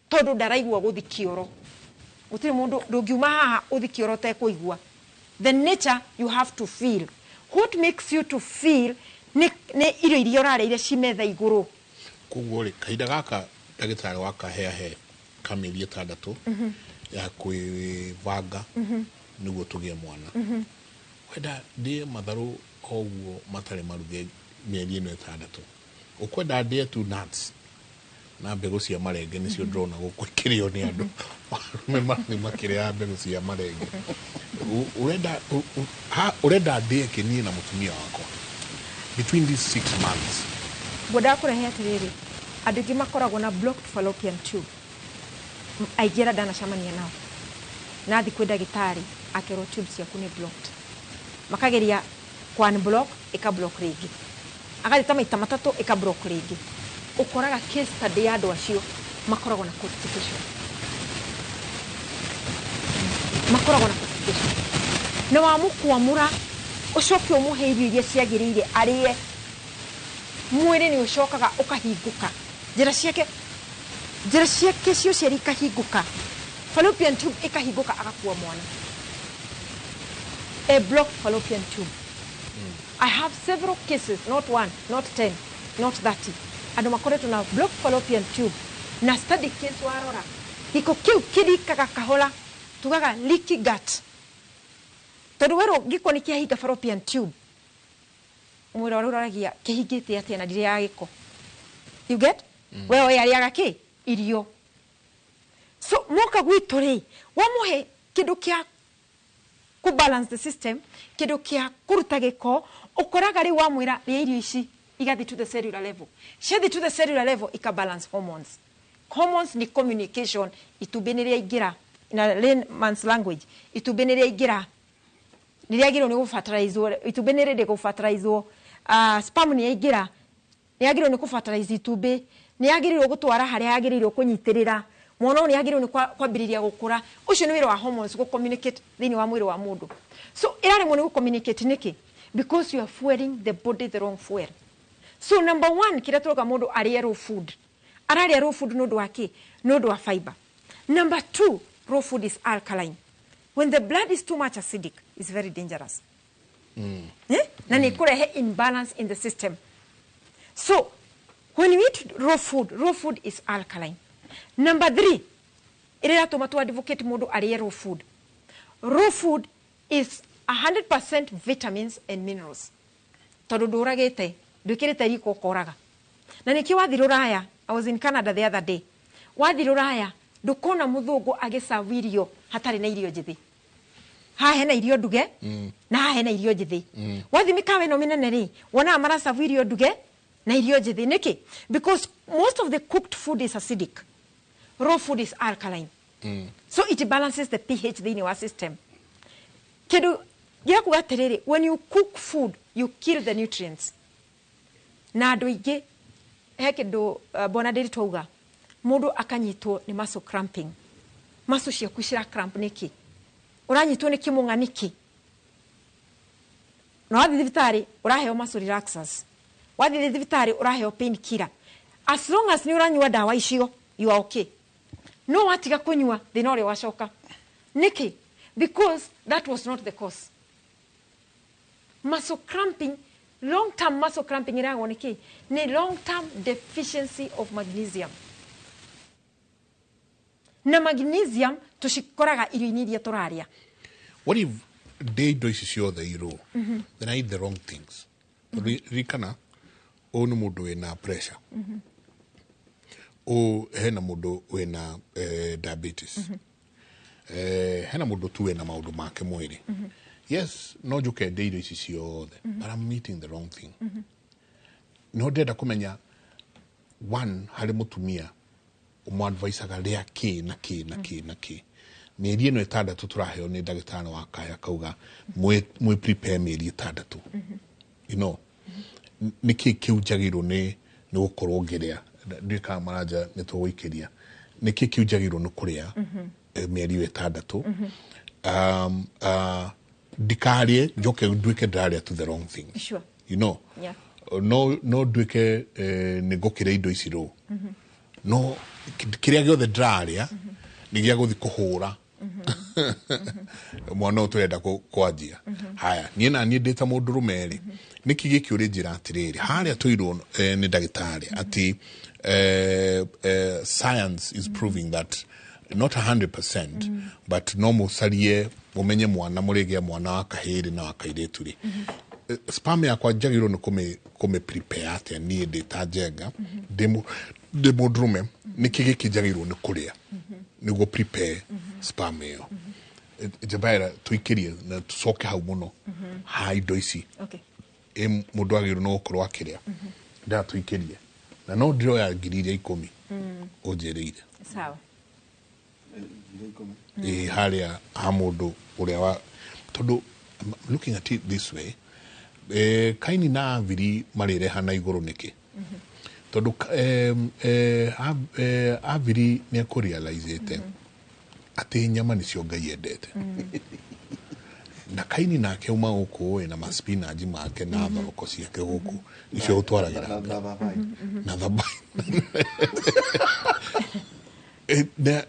tondũ ndaraigua gũthi kĩoro. Gũtirĩ mũndũ ndũngiuma haha ũthi kĩoro ũtekũigua. The nature you have to feel. What makes you to feel nĩ irio iria ũrarĩire ci metha igũrũ. Koguo rĩ, kahinda gaka ndagĩtarĩ wakaheahe ka mĩeri 6 ya kwĩbanga nĩguo tũgĩe mwana, wenda ndĩe matharũ o ũguo matarĩ maruge mĩeri ĩno 6, ũkwenda ndĩe tu nuts na mbegũ cia marenge, nĩcio ndĩrona gũkũ ikĩrĩo nĩ andũ arũme marathiĩ makĩrĩaga mbegũ cia marenge. Ũrenda ndĩe kĩ niĩ na mũtumia wakwa between these 6 months? Ngwendaga kũrehe atĩrĩrĩ, andũ aingĩ makoragwo na blocked fallopian tube. Aingĩ arĩa ndanacemania nao, nathiĩ kwĩ ndagĩtarĩ akerwo tube ciaku nĩ blocked, makageria ku unblock, ĩka block rĩngĩ, agathiĩ ta maita matatũ, ĩka block rĩngĩ. Ũkoraga case study ya andũ acio makoragwo na constipation, makoragwo na constipation, na wamũkwamũra ũcoke ũmũhe irio iria ciagĩrĩire arĩe, mwĩrĩ nĩ ũcokaga ũkahingũka, njĩra ciake cia ũciari ikahingũka, fallopian tube ĩkahingũka, agakua mwana. A blocked fallopian tube, I have several cases, not one, not 10, not 30, andũ makoretwo na blocked fallopian tube. Na study case warora gĩko kĩu kĩrikaga kahora, tugaga leaky gut, tondũ werwo gĩko nĩ kĩahinga fallopian tube, mwĩrĩ ũrĩa ũroragia kĩhingĩte atĩa na ndirĩaga gĩko, you get? We oĩ arĩaga kĩ irio. So moka gwitũ rĩ, wamũhe kĩndũ kĩa kũ balance the system, kĩndũ kĩa kũruta gĩko, ũkoraga rĩu wamwĩra rĩa irio ici, igathiĩ to the cellular level. Ciathiĩ to the cellular level, ika balance hormones. Hormones ni communication. Itumbĩ nĩ rĩaingĩra, na layman's language, itumbĩ nĩ rĩaingĩra, nĩ rĩagĩrĩirwo nĩ gũfertilizwo, itumbĩ nĩ rĩrĩ gũfertilizwo, sperm nĩ yaingĩra, nĩ yagĩrĩirwo nĩ kũfertilize itumbĩ, nĩ yagĩrĩirwo gũtwara harĩa yagĩrĩirwo kũnyitĩrĩra mwana ũyũ, nĩ yagĩrĩirwo nĩ kwambĩrĩria gũkũra. Ũcio nĩ wĩra wa hormones, gũ-communicate thĩinĩ wa mwĩrĩ wa mũndũ. So ĩraremwo nĩ gũ-communicate nĩkĩ? Because you are fueling the body the wrong fuel. So number one, kĩrĩa tũrauga mũndũ arĩe raw food, ararĩa raw food nĩ ũndũ wa kĩ? Nĩ ũndũ wa fiber. Number two, raw food is alkaline. When the blood is too much acidic, it's very dangerous, eh? Na nĩ kũrehe imbalance in the system. So When you eat raw food, raw food is alkaline. Number 3, ĩrĩa ĩratũma tu advocate mũndũ arĩe raw food. Raw food is 100% vitamins and minerals. Tondũ ndũragĩte, ndwĩkĩrĩte riko ũkoraga. Na nĩkĩo wathiĩ rũraya, I was in Canada the other day. Wathiĩ rũraya, ndũkona mũthũngũ agĩcabu irio hatarĩ na irio njĩthĩ. Haha hena irio nduge, na haha hena irio njĩthĩ. Wathiĩ mĩkawa ĩno mĩnene rĩ, wonaga maracabu irio nduge na irio njĩthĩ. Nĩkĩ? Because most of the cooked food is acidic. Raw food is alkaline. So it balances the pH thĩinĩ wa system. Kĩndũ gĩa kuga atĩrĩrĩ, when you cook food, you kill the nutrients. Na andũ aingĩ, he kĩndũ Bwana Ndĩri twauga, mũndũ akanyitwo nĩ muscle cramping. Muscle ciaku cira cramp nĩkĩ? Ũranyitwo nĩ kĩmũng'a nĩkĩ? Na wathiĩ thibitarĩ ũraheo muscle relaxers. Wathiĩ thibitarĩ ũraheo pain killer. As long as nĩ ũranyua ndawa icio, you are okay. No watiga kũnyua, thĩna ũrĩa wacoka. Nĩkĩ? Because that was not the cause. Muscle cramping, long term muscle cramping ĩragwo nĩkĩ? Nĩ long term deficiency of magnesium. Na magnesium tũcikoraga irio-inĩ iria tũrarĩa. What if ndĩ indo ici ciothe irũ, then I eat the wrong things? Ririkana, ũyũ nĩ mũndũ wĩna pressure. Ũyũ hena mũndũ wĩna diabetes. Hena mũndũ tu wĩna maũndũ make mwĩrĩ. Yes, no njũke ndĩ irio ici ciothe, but I'm eating the wrong thing. No ndĩrenda kũmenya, one, harĩ mũtumia ũmũadvisaga rĩa kĩ na kĩ na kĩ na kĩ. Mĩeri ĩno ĩtandatũ tũraheo nĩ ndagĩtarĩ wa kaya akauga mwĩ prepare mĩeri ĩtandatũ. You know, nĩkĩ kĩu njagĩrĩirwo nĩ gũkorwo ngĩrĩa? Ndiũĩ kana maranja nĩ tũgũikĩria. Nĩkĩ kĩu njagĩrĩirwo nĩ kũrĩa mĩeri ĩyo ĩtandatũ? Ndikarĩe njoke nduĩke ndĩrarĩa to the wrong things. Sure. You know, Yeah. no nduĩke nĩ ngũkĩrĩa indo ici rũ. No kĩrĩa gĩothe ndĩrarĩa nĩ gĩa gũthiĩ kũhũra mwana ũyũ tũrenda kwanjia. Haya, niĩ na niĩ ndĩ ta mũndũrũme rĩ, nĩkĩ gĩkĩ ũrĩnjĩra atĩrĩrĩ, harĩa tũirwo nĩ ndagĩtarĩ atĩ science is proving that not 100%, but no mũcarie mũmenye mwana mũrĩgĩa mwana wa kahĩĩ na wa kairĩtu rĩ. Sperm yakwa njagĩrĩirwo nĩ kũmĩ prepare atĩa niĩ ndĩ ta Njenga, ndĩ mũndũrũme, nĩkĩ gĩkĩ njagĩrĩirwo nĩ kũrĩa nĩguo prepare sperm ĩyo? Njabaira tũikĩrie na tũcoke hau mũno ha indo ici. Okay. Mũndũ agĩrĩirwo nĩ gũkorwo akĩrĩa. Ndĩra tũikĩrie. Na no ndĩroya 10,000 ũnjĩrĩire. Sawa. Harĩa ha mũndũ ũrĩa wa tondũ looking at it this way, Kaini na Aviri marĩreha na igũrũ nĩkĩ? Tondũ Aviri nĩ ekũrealize atĩ nyama nĩcio Ngai endete. Na Kaini nake uma gũkũ na maspinaji make na thoroko ciake gũkũ nĩcio ũtwaragĩra na thabai.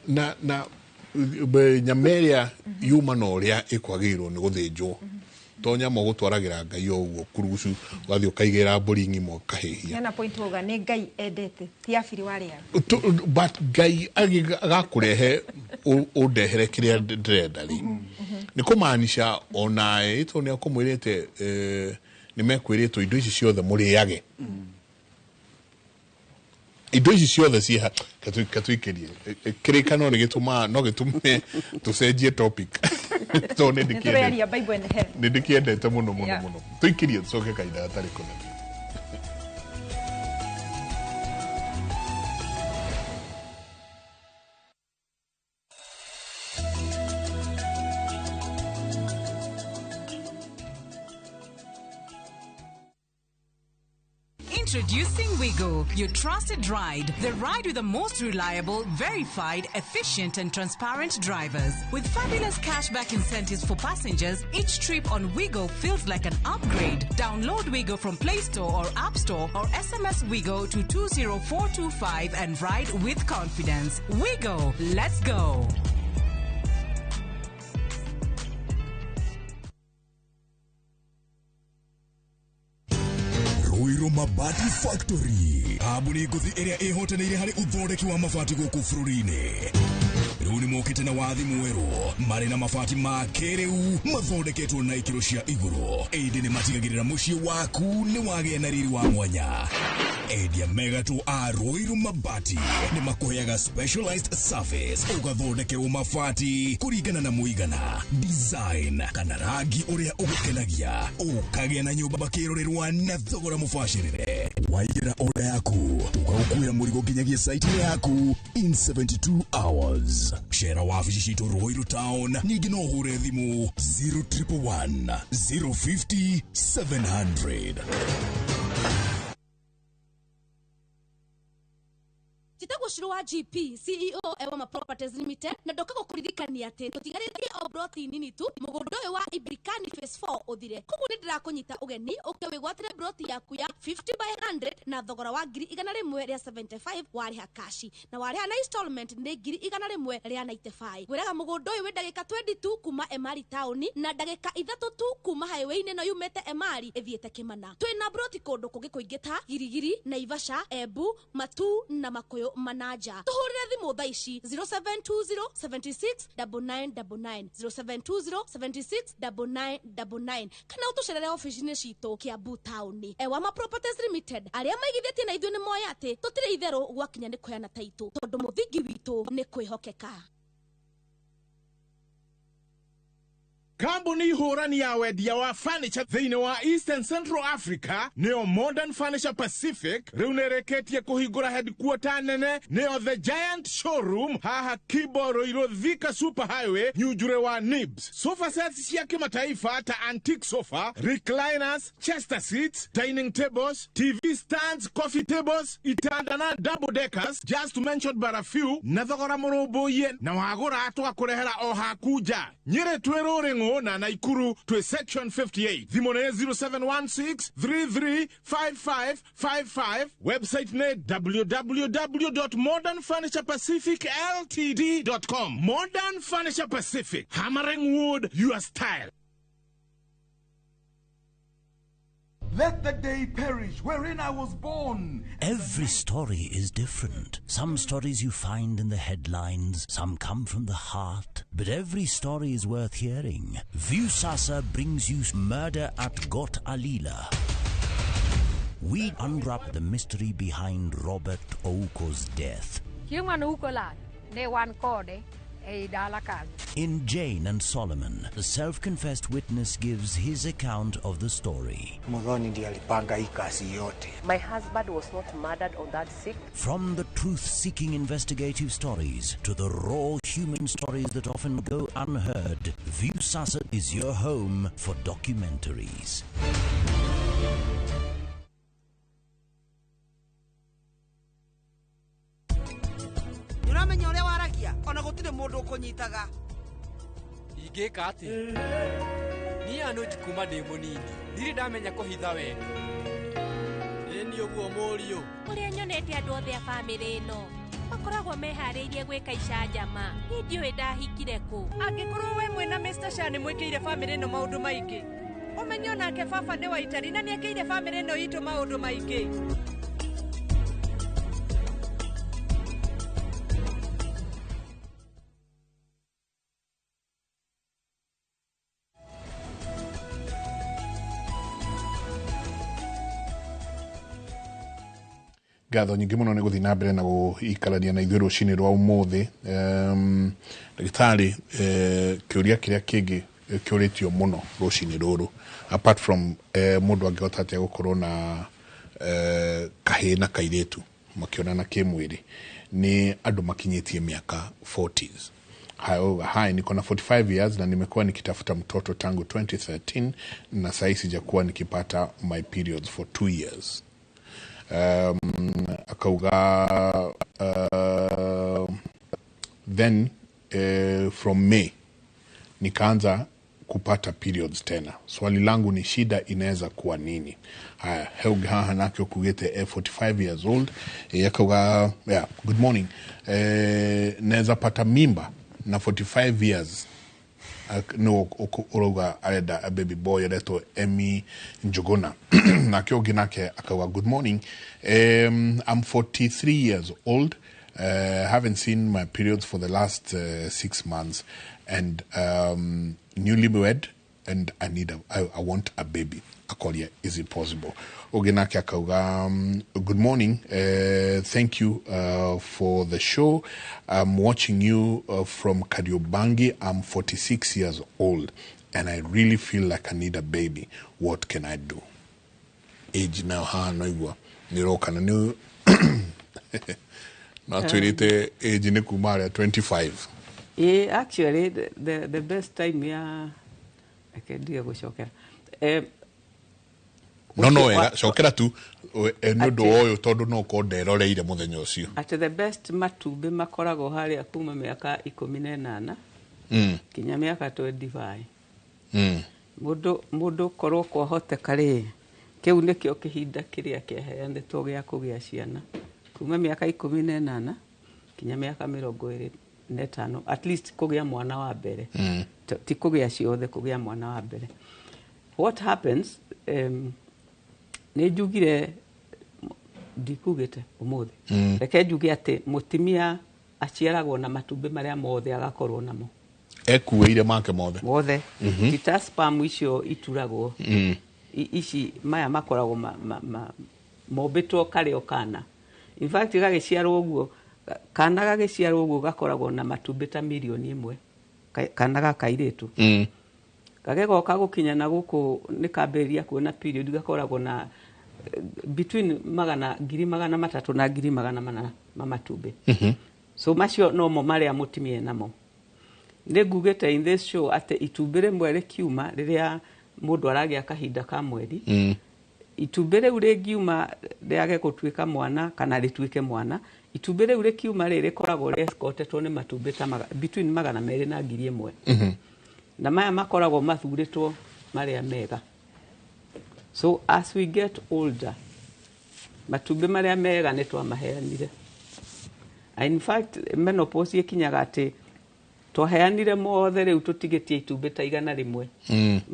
Na nyama ĩrĩa yuma na ũrĩa ĩkwagĩrĩirwo nĩ gũthĩnjwo. To nyama ũgũtwaragĩra Ngai o ũguo kurugucu ũgathiĩ ũkaigĩra mbũri ng'ima ũkahĩhia. Hena point wauga nĩ Ngai endete ti Abiri warĩaga. But Ngai agakũrehe ũndehere kĩrĩa ndĩrenda rĩ. Nĩ kũmaanisha onae tondũ nĩ akũmwĩrĩte nĩ mekwĩrĩtwo indo ici ciothe mũrĩage. Indo ici ciothe ciĩ katũikĩrie. Kĩrĩkano nĩ gĩtũmaga no gĩtũme tũcenjie topic. Tondũ nĩ ndĩkĩendete. Bible and health. Nĩ ndĩkĩendete mũno mũno mũno. Tũikĩrie tũcoke kahinda gatarĩ kũnene. Introducing Wigo, your trusted ride. The ride with the most reliable, verified, efficient and transparent drivers. With fabulous cashback incentives for passengers, each trip on Wigo feels like an upgrade. Download Wigo from Play Store or App Store or SMS Wigo to 20425 and ride with confidence. Wigo, let's go. Ruiru Ruiru Mabati Factory kambuni ngũthi ĩrĩa ĩhotanĩire harĩ ũthondeki wa mabati gũkũ bũrũri-inĩ. Rĩu nĩ mokĩte na wathi mwerũ marĩ na mabati ma kĩrĩu mathondeketwo na ikĩro cia igũrũ, ĩndĩ nĩ matigagĩrĩra mũciĩ waku nĩ wagĩa na riri wa mwanya. Endia megatũ a Ruiru Mabati nĩ makũheaga specialized service, ũgathondekerwo mabati kũringana na mũigana, design kana rangi ũrĩa ũgũkenagia, ũkagĩa na nyũmba makĩrorerwa na thogora mũbacĩrĩre. Waigĩra order yaku tũgagũkuĩra mũrigo nginyagia site yaku in 72 hours. Cera wabici citũ Ruiru Town, ningĩ no ũhũre thimũ 0111 050 700. Njĩtagwo Shiro wa GP CEO Ewama Properties Limited na ndoka gũkũririkania atĩ tũtigarĩtie o broti nini tu mũgũnda ũyũ wa Ibirikani Phase 4 ũthire. Koguo nĩ ndĩrakũnyita ũgeni ũke wĩgwatĩre broti yaku ya 50 by 100 na thogora wa 175,000 warĩha kashi na warĩha na installment nĩ 195. Ngwĩraga mũgũnda ũyũ wĩ ndagĩka 22 kuma Emari taũni na ndagĩka 3 tu kuma highway-inĩ ĩno yumĩte Emari ĩthiĩte Kĩmana. Twĩna broti kũndũ kũngĩ kũingĩ ta Girigiri, Naivasha, Embu, Matu na Makuyu Manaja. Tuhurire thimu thaa ici 0720 76 9999 0720 76 9999 kana utucerere ofici-inĩ citũ Kiambu taũni. Ewama Properties Limited arĩa maigithĩtie na ithuĩ nĩ moĩ atĩ tũtirĩ itherũ gwakinya nĩ kũheana taitũ tondũ mũthingi witũ nĩ kwĩhokeka. Kambuni hũrani ya wendia wa furniture thĩinĩ wa Eastern Central Africa nĩyo Modern Furniture Pacific rĩu nĩrĩkĩtie kũhingũra headquarter nene nĩyo The Giant Showroom haha Kibo Ruiru Thika Super Highway Nyunjure wa Nibs. Sofa sets cia kimataifa ta antique sofa, recliners, chester seats, dining tables, TV stands, coffee tables, itanda na double deckers, just to mention but a few, na thogora mũrũmbũiye na wagũra tũgakũrehera o haku nja. Nyĩrĩ twĩ Rũrĩng'ũ na Naikuru to section 58. Thimũ nĩ 0716 335555. Website nĩ www.modernfurniturepacificltd.com. Modern Furniture Pacific, hammering wood your style. Let the day perish wherein I was born. Every story is different. Some stories you find in the headlines, some come from the heart. But every story is worth hearing. Viusasa brings you Murder at Got Alila. We unwrap the mystery behind Robert Ouko's death. In Jane and Solomon, the self-confessed witness gives his account of the story. My husband was not murdered on that 6th. From the truth-seeking investigative stories to the raw human stories that often go unheard, Viusasa is your home for documentaries. Uramenya uria waragia ona gutire mundu ukunyitaga. Ingĩka atĩa? Niĩ Anuj kuma ndĩ mũnini ndirĩ ndamenya kũhitha wendo. Ĩni ũguo mũriũ. Ũrĩa nyonete andũ othe a bamĩrĩ ĩno makoragwo meharĩirie gwĩka icanjama. Niĩ ndiũĩ ndahikire kũ. Angĩkorwo we mwĩna Mr. Sha nĩ mwĩkĩire bamĩrĩ ĩno maũndũ maingĩ, ũmenye onake baba nĩ Waitari na nĩekĩire bamĩrĩ ĩno itũ maũndũ maingĩ. Ngatho nyingĩ mũno nĩ gũthiĩ na mbere na gũikarania na ithuĩ rũcinĩ rwa ũmũthĩ. Ndagĩtarĩ, kĩũria kĩrĩa kĩngĩ kĩũrĩtio mũno rũcinĩ rũrũ, apart from mũndũ angĩhota atĩa gũkorwo na kahĩĩ na kairĩtu makĩonana kĩmwĩrĩ, nĩ andũ makinyĩtie mĩaka 40s. Hai, niko na 45 years na nimekuwa nikitafuta mtoto tangu 2013 na sasa sijakuwa nikipata my periods for 2 years. Akauga then from May nikaanza kupata periods tena. Swali langu ni shida inaweza kuwa nini? Haya, Helga haha nake kugete 45 years old. Akauga, yeah, good morning. Naweza pata mimba na 45 years. No ũrauga arenda a baby boy aretwo Emmy Njuguna. Nake ũngĩ nake akauga, "Good morning, I'm 43 years old, haven't seen my periods for the last 6 months and newly wed and I want a baby." Akoria, is it possible? Ũngĩ nake akauga, "Good morning, thank you for the show. I'm watching you from Kariobangi. I'm 46 years old and I really feel like I need a baby. What can I do?" Age nayo haha no igua nĩ ũroka na nĩ natwĩrĩte age nĩ kuma harĩa 25. Ĩ, actually the best time ya, reke ndige gũcokera. No wega, cokera tu nĩ ũndũ wa ũyũ, tondũ no ũkorwo nderoreire mũthenya ũcio. Atĩ the best matumbĩ makoragwo harĩa kuma mĩaka 18 nginya mĩaka 25. Mũndũ korwo kwahoteka rĩ, kĩu nĩkĩo kĩhinda kĩrĩa kĩaheanĩtwo gĩa kũgĩa ciana, kuma mĩaka 18 nginya mĩaka 25, at least kũgĩa mwana wa mbere. Ti kũgĩa ciothe, kũgĩa mwana wa mbere. What happens, nĩ njugire, ndikugĩte ũmũthĩ. Reke njuge atĩ mũtumia aciaragwo na matumbĩ marĩa mothe agakorwo namo. Ekuĩire make mothe. Mothe. Ti ta sperm icio ituragwo. Ici maya makoragwo mombĩtwo karĩ o kana. In fact, gagĩciarwo ũguo, kana gagĩciarwo ũguo gakoragwo na matumbĩ ta 1 million, kana ga kairĩtu. Gagĩgoka gũkinya na gũkũ nĩ kambĩrĩria kuona period, gakoragwo na between magana 300,000 na 400,000 ma matumbĩ. So macio nomo marĩa mũtumia namo. Nĩ ngugĩte in this show atĩ itumbĩ rĩmwe rĩkiuma rĩrĩa mũndũ aragĩa kahinda ka mweri, itumbĩ rĩu rĩngiuma rĩage gũtuĩka mwana kana rĩtuĩke mwana, itumbĩ rĩu rĩkiuma rĩ rĩkoragwo rĩescortetwo nĩ matumbĩ ta between 200 na 1,000. Na maya makoragwo mathurĩtwo marĩa mega. So as we get older, matumbĩ marĩa mega nĩ twamaheanire. In fact, menopause ĩkinyaga atĩ twaheanire mothe, rĩu tũtigĩtie itumbĩ ta 100.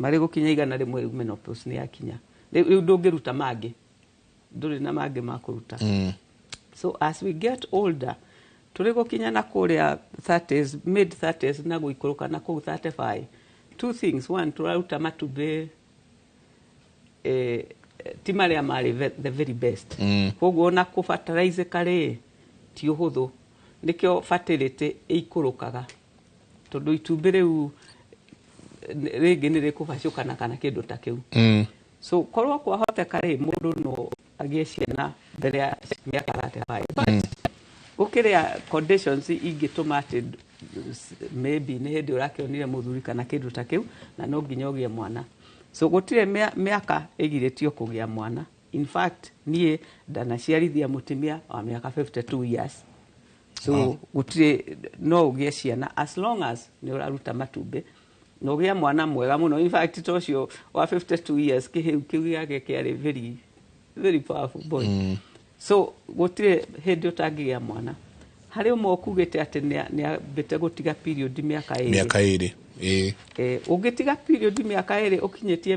Marĩ gũkinya 100, rĩu menopause nĩ yakinya, rĩu ndũngĩruta mangĩ, ndũrĩ na mangĩ ma kũruta. So as we get older, tũrĩ gũkinya na kũrĩa 30s, mid 30s na gũikũrũka na kũu 35, two things. One, tũraruta matumbĩ ti marĩa marĩ the very best. Koguo ona kũbataraizĩka rĩ ti ũhũthũ, nĩkĩo fertility ĩikũrũkaga, tondũ itumbĩ rĩu rĩngĩ nĩ rĩkũbacũkana kana kĩndũ ta kĩu. So korwo kwahoteka rĩ, mũndũ no agĩe ciana mbere ya mĩaka 35, but gũkĩrĩa conditions ingĩtũma atĩ maybe nĩ hĩndĩ ũrakĩonire mũthuri kana kĩndũ ta kĩu na no nginya ũgĩe mwana. So gũtirĩ mĩaka ĩgirĩtio kũgĩa mwana. In fact, niĩ ndanaciarithia mũtumia wa mĩaka 52 years. So gũtirĩ, no ũgĩe ciana as long as nĩ ũraruta matumbĩ na ũgĩe mwana mwega mũno. In fact, ta ũcio wa 52 years, kĩhĩu kĩu gĩake kĩarĩ very very powerful boy. So gũtirĩ hĩndĩ ũtangĩgĩa mwana. Harĩ ũmwe ũkugĩte atĩ nĩ ambĩte gũtiga period mĩaka 2. Mĩaka 2, ĩĩ. Ũngĩtiga period mĩaka 2 ũkinyĩtie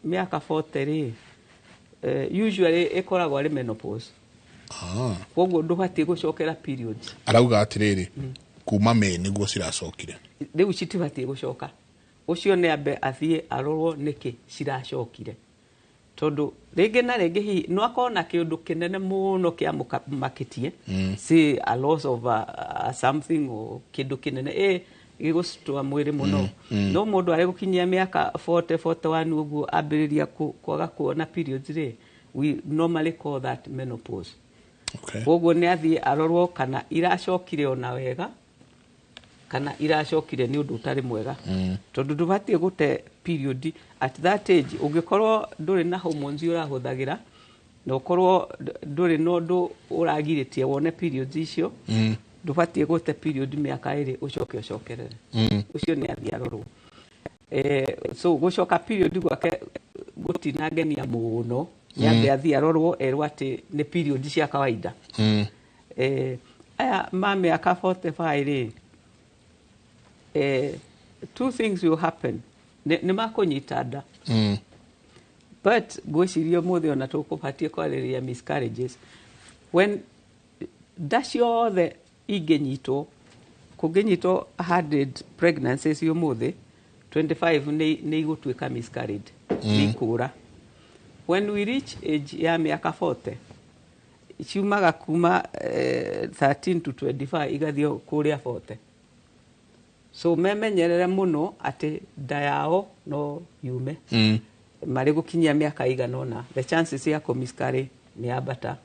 mĩaka 40 rĩ, usually ĩkoragwo arĩ menopause. Koguo ndũbatiĩ gũcokera periods. Arauga atĩrĩrĩ, kuma May nĩguo ciracokire. Rĩu citibatiĩ gũcoka. Ũcio nĩ ambe athiĩ arorwo nĩkĩ ciracokire, tondũ rĩngĩ na rĩngĩ hihi no akorwo na kĩũndũ kĩnene mũno kĩamũmakĩtie. Say a loss of a something or kĩndũ kĩnene gĩgũcitũa mwĩrĩ mũno. No mũndũ arĩ gũkinyia mĩaka 40, 41 ũguo ambĩrĩria kwaga kuona periods rĩ, we normally call that menopause. Koguo nĩ athiĩ arorwo kana iracokire ona wega kana iracokire nĩ ũndũ ũtarĩ mwega. Tondũ ndũbatiĩ gũte period at that age ũngĩkorwo ndũrĩ na hormones ũrahũthagĩra na ũkorwo ndũrĩ na ũndũ ũragirĩtie wone periods icio. Ndũbatiĩ gũte period mĩaka 2 ũcoke ũcokerere. Ũcio nĩ athiĩ arorwo. So gũcoka period gwake gũtinangenia mũno, nĩ ambe athiĩ arorwo erwo atĩ nĩ period cia kawaida. Aya ma mĩaka 45 rĩ, Two things will happen. Nĩ makũnyita nda. But ngwĩciria ũmũthĩ ona tũkũbatiĩ kwarĩrĩria miscarriages. When nda ciothe ingĩnyitwo, kũngĩnyitwo 100 pregnancies ũmũthĩ, 25 nĩ igũtuĩka miscarried, nĩ ikũra. When we reach age ya mĩaka 40, ciumaga kuma 13 to 25 igathiĩ kũrĩa 40. So memenyerere mũno atĩ nda yao no yume. Marĩ gũkinyia mĩaka igana ũna, the chances ya kũmiscarry nĩ ambata.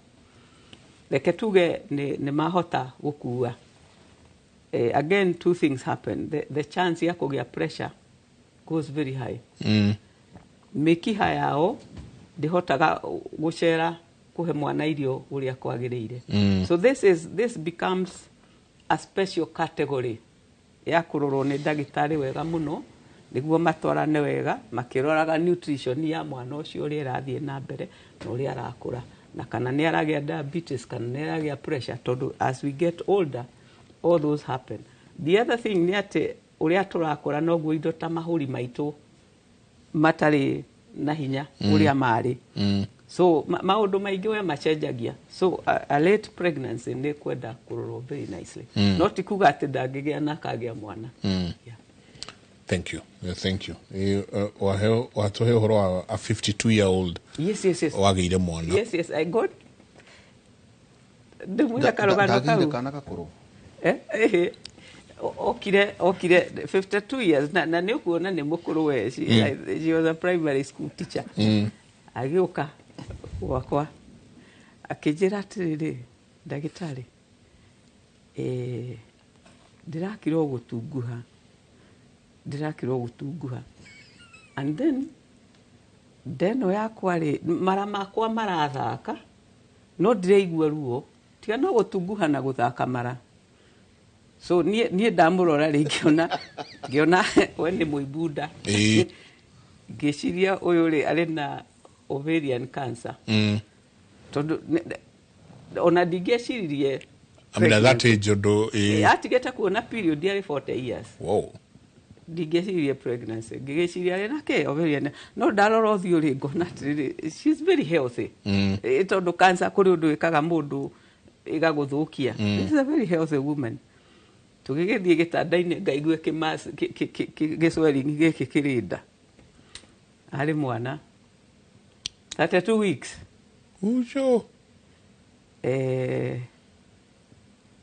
Reke tuge nĩ mahota gũkua. Again, two things happen. The chance ya kũgĩa pressure goes very high. Mĩkiha yao ndĩhotaga gũcera kũhe mwana irio ũrĩa kwagĩrĩire. So this becomes a special category ya kũrorwo nĩ ndagĩtarĩ wega mũno nĩguo matwarane wega makĩroraga nutrition ya mwana ũcio ũrĩa ĩrathiĩ na mbere na ũrĩa arakũra, na kana nĩ aragĩa diabetes kana nĩ aragĩa pressure, tondũ as we get older all those happen. The other thing nĩ atĩ ũrĩa tũrakũra noguo indo ta mahũri maitũ matarĩ na hinya ũrĩa marĩ. So maũndũ maingĩ we macenjagia. So a late pregnancy nĩ kwenda kũrorwo very nicely. No ti kuga atĩ ndangĩgĩa na akagĩa mwana. Yeah. Thank you. Thank you. Watũhe ũhoro wa a 52-year-old. Yes. Wagĩire mwana. Yes, I got. Ndĩmwĩra karũgano kau. Kana gakũrũ. Okire 52 years na nĩ ũkuona nĩ mũkũrũ we. She was a primary school teacher. Agĩũka gwakwa akĩnjĩra atĩrĩrĩ, ndagĩtarĩ, ndĩrakirwo gũtunguha, and then ndeno yakwa rĩ, mara makwa marathaka no ndĩraigua ruo, tiga no gũtunguha na gũthaka mara. So niĩ ndamũrora rĩ, ngĩona we nĩ mũibunda. Ngĩciria ũyũ rĩ arĩ na ovarian cancer. Tondũ ona ndingĩeciririe. I mean, at that age ũndũ atigĩte kuona period yarĩ 40 years. Wow. Ndingĩecirie pregnancy, ngĩgĩciria arĩ na kĩ ovarian, no ndarora ũthiũ rĩ ngona atĩrĩrĩ, she's very healthy. Tondũ cancer kũrĩ ũndũ ĩkaga mũndũ ĩgagũthũkia. This is a very healthy woman. Tũgĩgĩthiĩ gĩtanda-inĩ ngaigue gĩcwering gĩkĩ kĩrĩ nda. Arĩ mwana 32 weeks. Ucio.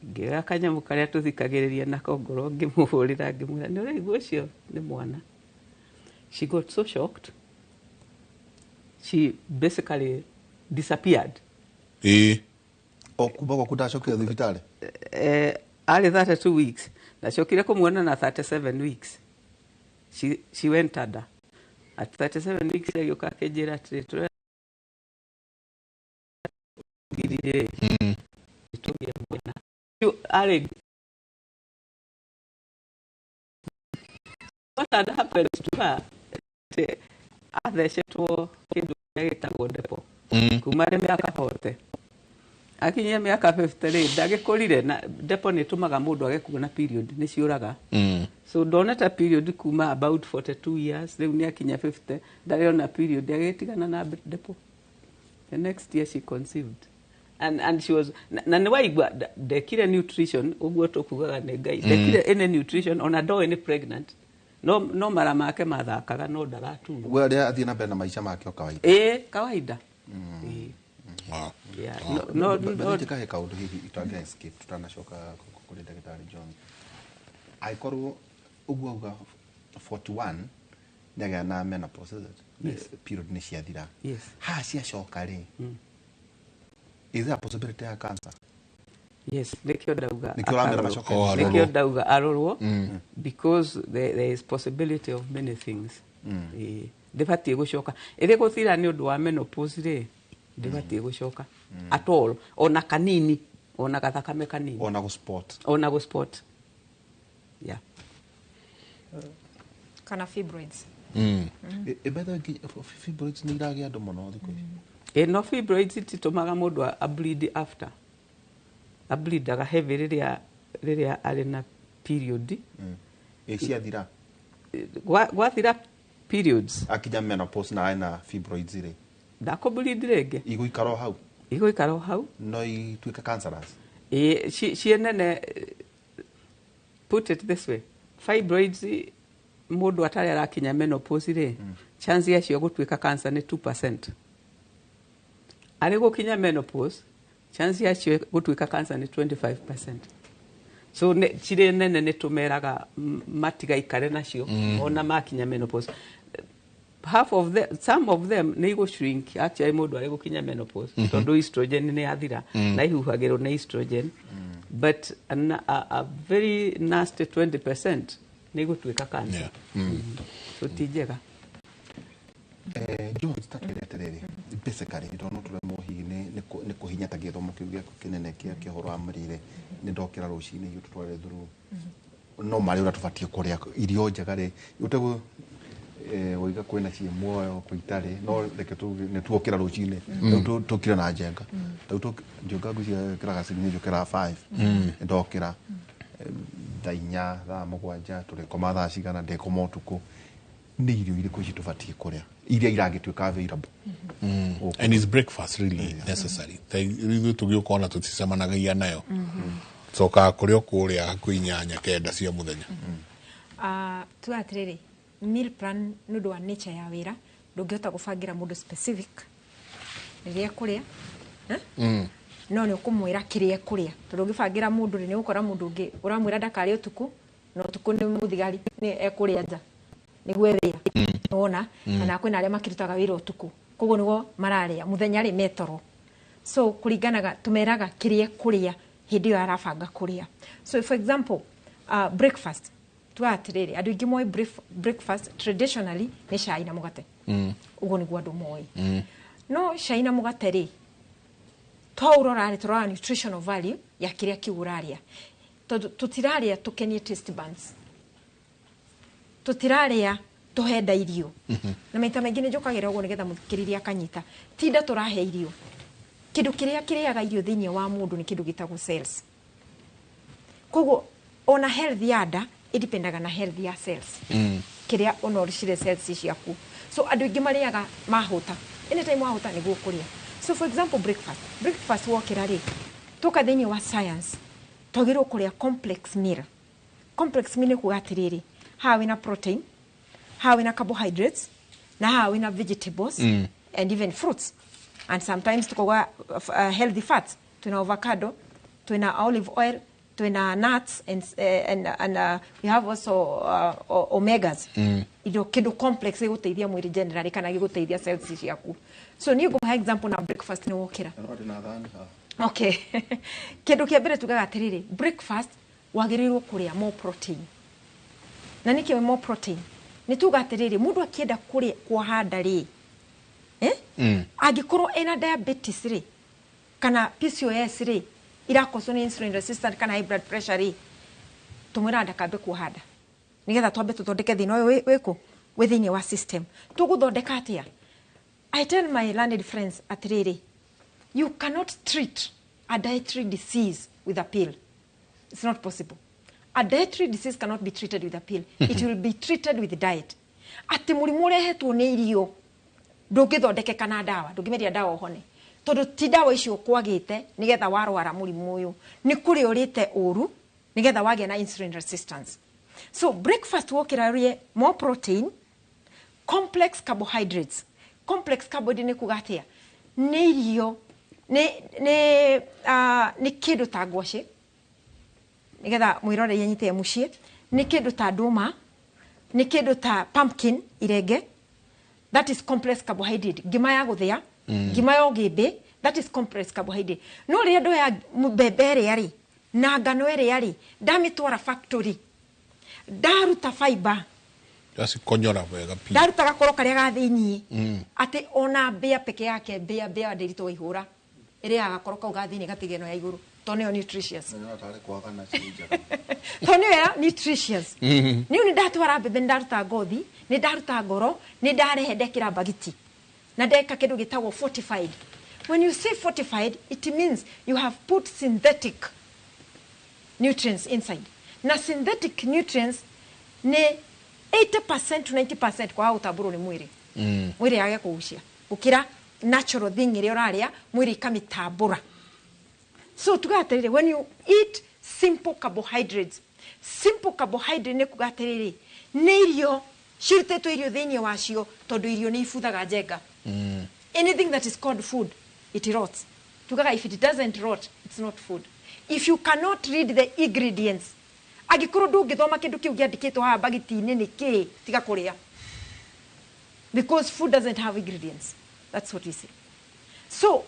Ngĩoya kanyamũ karĩa tũthikagĩrĩria nako ngoro ngĩmũhũrĩra ngĩmwĩra nĩ ũraigua ũcio nĩ mwana. She got so shocked. She basically disappeared. O kuma gwaku ndacokire thibitarĩ? Arĩ 32 weeks. Ndacokire kũmuona na 37 weeks. She went under. At 37 weeks agĩũka akĩnjĩra atĩrĩ, tũragiririe tũgĩe mwana. Arĩ what had happened to her, athecetwo kĩndũ kĩrĩa gĩtagwo depo kuma arĩ mĩaka 40 akinyia mĩaka 50 rĩ, ndagĩkũrire na depo nĩ ĩtũmaga mũndũ age kuona period, nĩ ciũraga. So ndonete period kuma about 42 years, rĩu nĩ akinya 50 ndarĩ ona period, agĩtigana na depo. The next year she conceived. And she was na nĩ waigua ndekire nutrition ũguo tũkugaga nĩ Ngai, ndekire any nutrition ona ndoĩ nĩ pregnant, no mara make mathakaga no ndaratura. We arĩa athiĩ na mbere na maica make o kawaida. Kawaida. Wow. Yeah. No njĩkahe kaũndũ hihi itangĩa escape tutanacoka kũrĩ ndagĩtarĩ John. Angĩkorwo ũguo auga 41 nĩagĩa na menopause, is it? Yes. Period nĩ ciathira. Yes. Ha ciacoka rĩ, is there a possibility ya cancer? Yes, nĩkĩo ndauga. Nĩkĩo ũramera macoke. Nĩkĩo ndauga arorwo, because there is possibility of many things. Ndĩbatiĩ gũcoka. Ĩrĩ gũthira nĩ ũndũ wa menopause rĩ, ndĩbatiĩ gũcoka at all, ona kanini, ona gathakame kanini. Ona gũ-spot. Ona gũ-spot. Yeah. Kana fibroids. By the way, fibroids nĩ iragĩa andũ mũno thikũ ici. No fibroids ititũmaga mũndũ a bleed after. A bleedaga heavy rĩrĩa arĩ na period. Ciathira. Gwathira periods akinya menopause na ena fibroids rĩ ndakũbleed rĩngĩ, igũikara o hau, igũikara o hau, no ituĩke cancerous. Ĩĩ, ciĩ nene. Put it this way, fibroids mũndũ atarĩ arakinya menopause rĩ, chance yacio gũtuĩka cancer nĩ 2%. Arĩ gũkinya menopause, chance yacio gũtuĩka cancer nĩ 25%. So cirĩ nene nĩ tũmeraga matigaikare nacio ona makinya menopause. Half of the, some of them nĩ igũ shrink actually mũndũ arĩ gũkinya menopause, tondũ estrogen nĩ yathira na ihuhagĩrwo nĩ estrogen, but a very nasty 20% nĩ igũtuĩka cancer. So ti njega. George, tatwĩre atĩrĩrĩ, basically tondũ no tũremwo hihi nĩ kũhinya ta gĩthomo kĩu gĩaku kĩnene kĩa ũhoro wa mĩrĩre, nĩ ndokĩra rũcinĩ hihi ũtũtware through no marĩa ũrĩa tũbatiĩ kũrĩa irio njega rĩ, ũtegũ ũiga kwĩna ciĩ muoyo kwĩ itarĩ, no reke tuge nĩ tuokĩra rũcinĩ, rĩu tũkire na njenga, rĩu njenga ngwĩciria kĩraga ciringi njũkĩraga 5, ndokĩra thaa 4, thaa 7, tũrĩkoma thaa cigana, ndĩkoma ũtukũ, nĩ irio irĩkũ ici tũbatiĩ kũrĩa iria iragĩtuĩka available? And is breakfast really necessary? Ithuĩ tũgĩũka ona tũticemanagia nayo, cokaga kũrĩa o kũrĩa hakuhĩ 8, 9 cia mũthenya. Tuga atĩrĩrĩ, meal plan nĩ ũndũ wa nature ya wĩra, ndũngĩhota gũbangĩra mũndũ specific rĩrĩa ekũrĩa, eh? No nĩ ũkũmwĩra kĩrĩa ekũrĩa, tondũ ũngĩbangĩra mũndũ rĩ, nĩ ũgũkora mũndũ ũngĩ ũramwĩra ndakarĩe ũtukũ, na ũtukũ nĩ mũthigari, nĩ ekũrĩa nja nĩguo wĩra nĩwona. Kana kwĩna arĩa makĩrutaga wĩra ũtukũ, koguo nĩguo mararĩa mũthenya rĩ metoro. So kũringanaga, tũmeraga kĩrĩa ekũrĩa hĩndĩ ĩyo arabanga kũrĩa. So for example, breakfast, tuga atĩrĩrĩ, andũ aingĩ moĩ breakfast traditionally nĩ cai na mũgate. Ũguo nĩguo andũ moĩ. No cai na mũgate rĩ, twaũrora rĩ, tũrora nutritional value ya kĩrĩa kĩu ũrarĩa, tondũ tũtirarĩa tũkenie taste buds, tũtirarĩa tũhenda irio. Na maita maingĩ nĩ njũkagĩra ũguo nĩgetha mũthikĩrĩria akanyita, tinda tũrahe irio. Kĩndũ kĩrĩa kĩrĩaga irio thĩinĩ wa mũndũ nĩ kĩndũ gĩtagwo cells. Koguo ona health ya nda ĩdipendaga na health ya cells, kĩrĩa ũnorishire cells ciaku. So andũ aingĩ marĩaga mahũta, anytime wahũta nĩguo kũrĩa. So for example, breakfast wokĩra rĩ, tũka thĩinĩ wa science, twagĩrĩirwo kũrĩa complex meal. Complex meal nĩ kuga atĩrĩrĩ, haha wĩna protein, haha wĩna carbohydrates, na haha wĩna vegetables and even fruits, and sometimes tukauga healthy fats, twina avocado, twina olive oil, twina nuts and we have also omegas. Indo kindu complex gĩgũteithia mwĩrĩ generally kana gĩgũteithia cells ciaku. So niĩ ngũhe example na breakfast nĩ wokĩra. No ndĩ na thani haha. Okay, kĩndũ kĩa mbere tugaga atĩrĩrĩ, breakfast wagĩrĩirwo kũrĩa more protein. Na nĩkĩ more protein? Nĩ tuga atĩrĩrĩ, mũndũ akĩenda kũrĩa kuoha nda rĩ, eh? Angĩkorwo ena diabetes rĩ, kana PCOS rĩ, irakoswo nĩ insulin resistant kana high blood pressure rĩ, tũmwĩraga ndakambe kuoha nda nĩgetha twambe tũthondeke thĩna ũyũ wĩkũ wĩ thĩinĩ wa system. Tũgũthondeka atĩa? I tell my learned friends atĩrĩrĩ, you cannot treat a dietary disease with a pill. It's not possible. A dietary disease cannot be treated with a pill. It will be treated with diet. Atĩ mũrimũ ũrehetwo nĩ irio ndũngĩthondekeka na ndawa, ndũngĩmeria ndawa ũhone, tondũ ti ndawa icio kwagĩte nĩgetha warwara mũrimũ ũyũ, nĩ kũrĩa ũrĩte ũru nĩgetha wagĩa na insulin resistance. So breakfast wokĩra ũrĩe more protein, complex carbohydrates. Complex carbohydrate nĩ kuga atĩa? Nĩ irio nĩ kĩndũ ta ngwacĩ, nĩgetha mwĩroreri anyite mũciĩ, nĩ kĩndũ ta ndũma, nĩ kĩndũ ta pumpkin, irenge. That is complex carbohydrate. Ngima ya gũthĩa, ngima ya ũgĩmbĩ, that is complex carbohydrate. No rĩrĩa ndoya mbembe ĩrĩa rĩ na ngano ĩrĩa rĩ, ndamĩtwara factory, ndaruta fiber, Ndacikonyora wega piũ. Ndaruta gakoro karĩa ga thĩiniĩ, atĩ ona mbĩa peke yake, mbĩa ndĩritũ waihũra ĩrĩaga gakoro kau ga thĩiniĩ, gatiga ĩno ya igũrũ, tondũ nĩyo nutritious. Na tarĩ kwaga na ciĩ njega. Tondũ nĩyo ya nutritious. Niĩ nĩ ndatwara mbembe, nĩ ndaruta ngothi, nĩ ndaruta ngoro, nĩ ndarehe, ndekĩra mbagiti na ndeka kĩndũ gĩtagwo fortified. When you say fortified, it means you have put synthetic nutrients inside. Na synthetic nutrients nĩ 80% to 90% kwaga gũtambũrwo nĩ mwĩrĩ. Mwĩrĩ yage kũgucia gũkĩra natural thing ĩrĩa ũrarĩa, mwĩrĩ ikamĩtambũra. So tuga atĩrĩrĩ, when you eat simple carbohydrates, simple carbohydrate nĩ kuga atĩrĩrĩ, nĩ irio cirutĩtwo irio thĩinĩ wacio, tondũ irio nĩ ibuthaga njenga. Anything that is called food, it rots. Tugaga if it doesn't rot, it's not food. If you cannot read the ingredients, angĩkorwo ndũngĩthoma kĩndũ kĩu kĩandĩkĩtwo haha bagiti-inĩ nĩ kĩĩ, tiga kũrĩa, because food doesn't have ingredients. That's what we say. So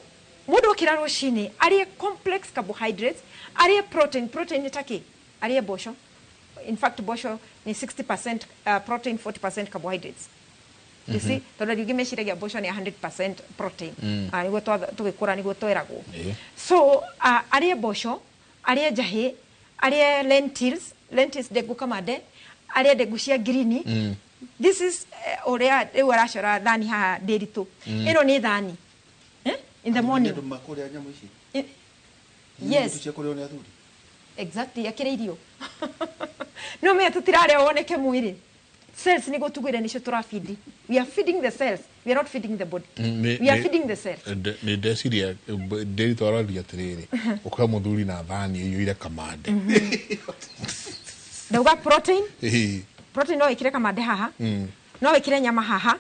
mũndũ okĩra rũcinĩ arĩe complex carbohydrates, arĩe protein. Protein nĩ ta kĩ? Arĩe mboco. In fact, mboco nĩ 60% protein, 40% carbohydrates, you see, tondũ rĩngĩ meciragia mboco nĩ 100% protein. Ah, nĩguo tũgĩkũra nĩguo tweragwo. So arĩe mboco, arĩe njahĩ, arĩe lentils, lentils ndengũ kamande, arĩe ndengũ cia ngirini. This is ũrĩa rĩu aracora thani haha ndĩritũ. Ĩno nĩ thani, eh? In the morning. Andũ makũrĩa nyamũ ici? Yes. Cia kũrĩo nĩ athuri. Exactly, akĩrĩ irio no menya tũtirarĩa woneke mwĩrĩ. Cells nĩguo tugwĩre nĩcio tũrafeed. We are feeding the cells, we are not feeding the body. We are feeding the cells. Nĩ ndeciria ndĩritũ araria atĩrĩrĩ, ũkoya mũthuri na thani ĩiyũire kamande. Ndauga protein. Protein no wĩkĩre kamande haha, no wĩkĩre nyama haha,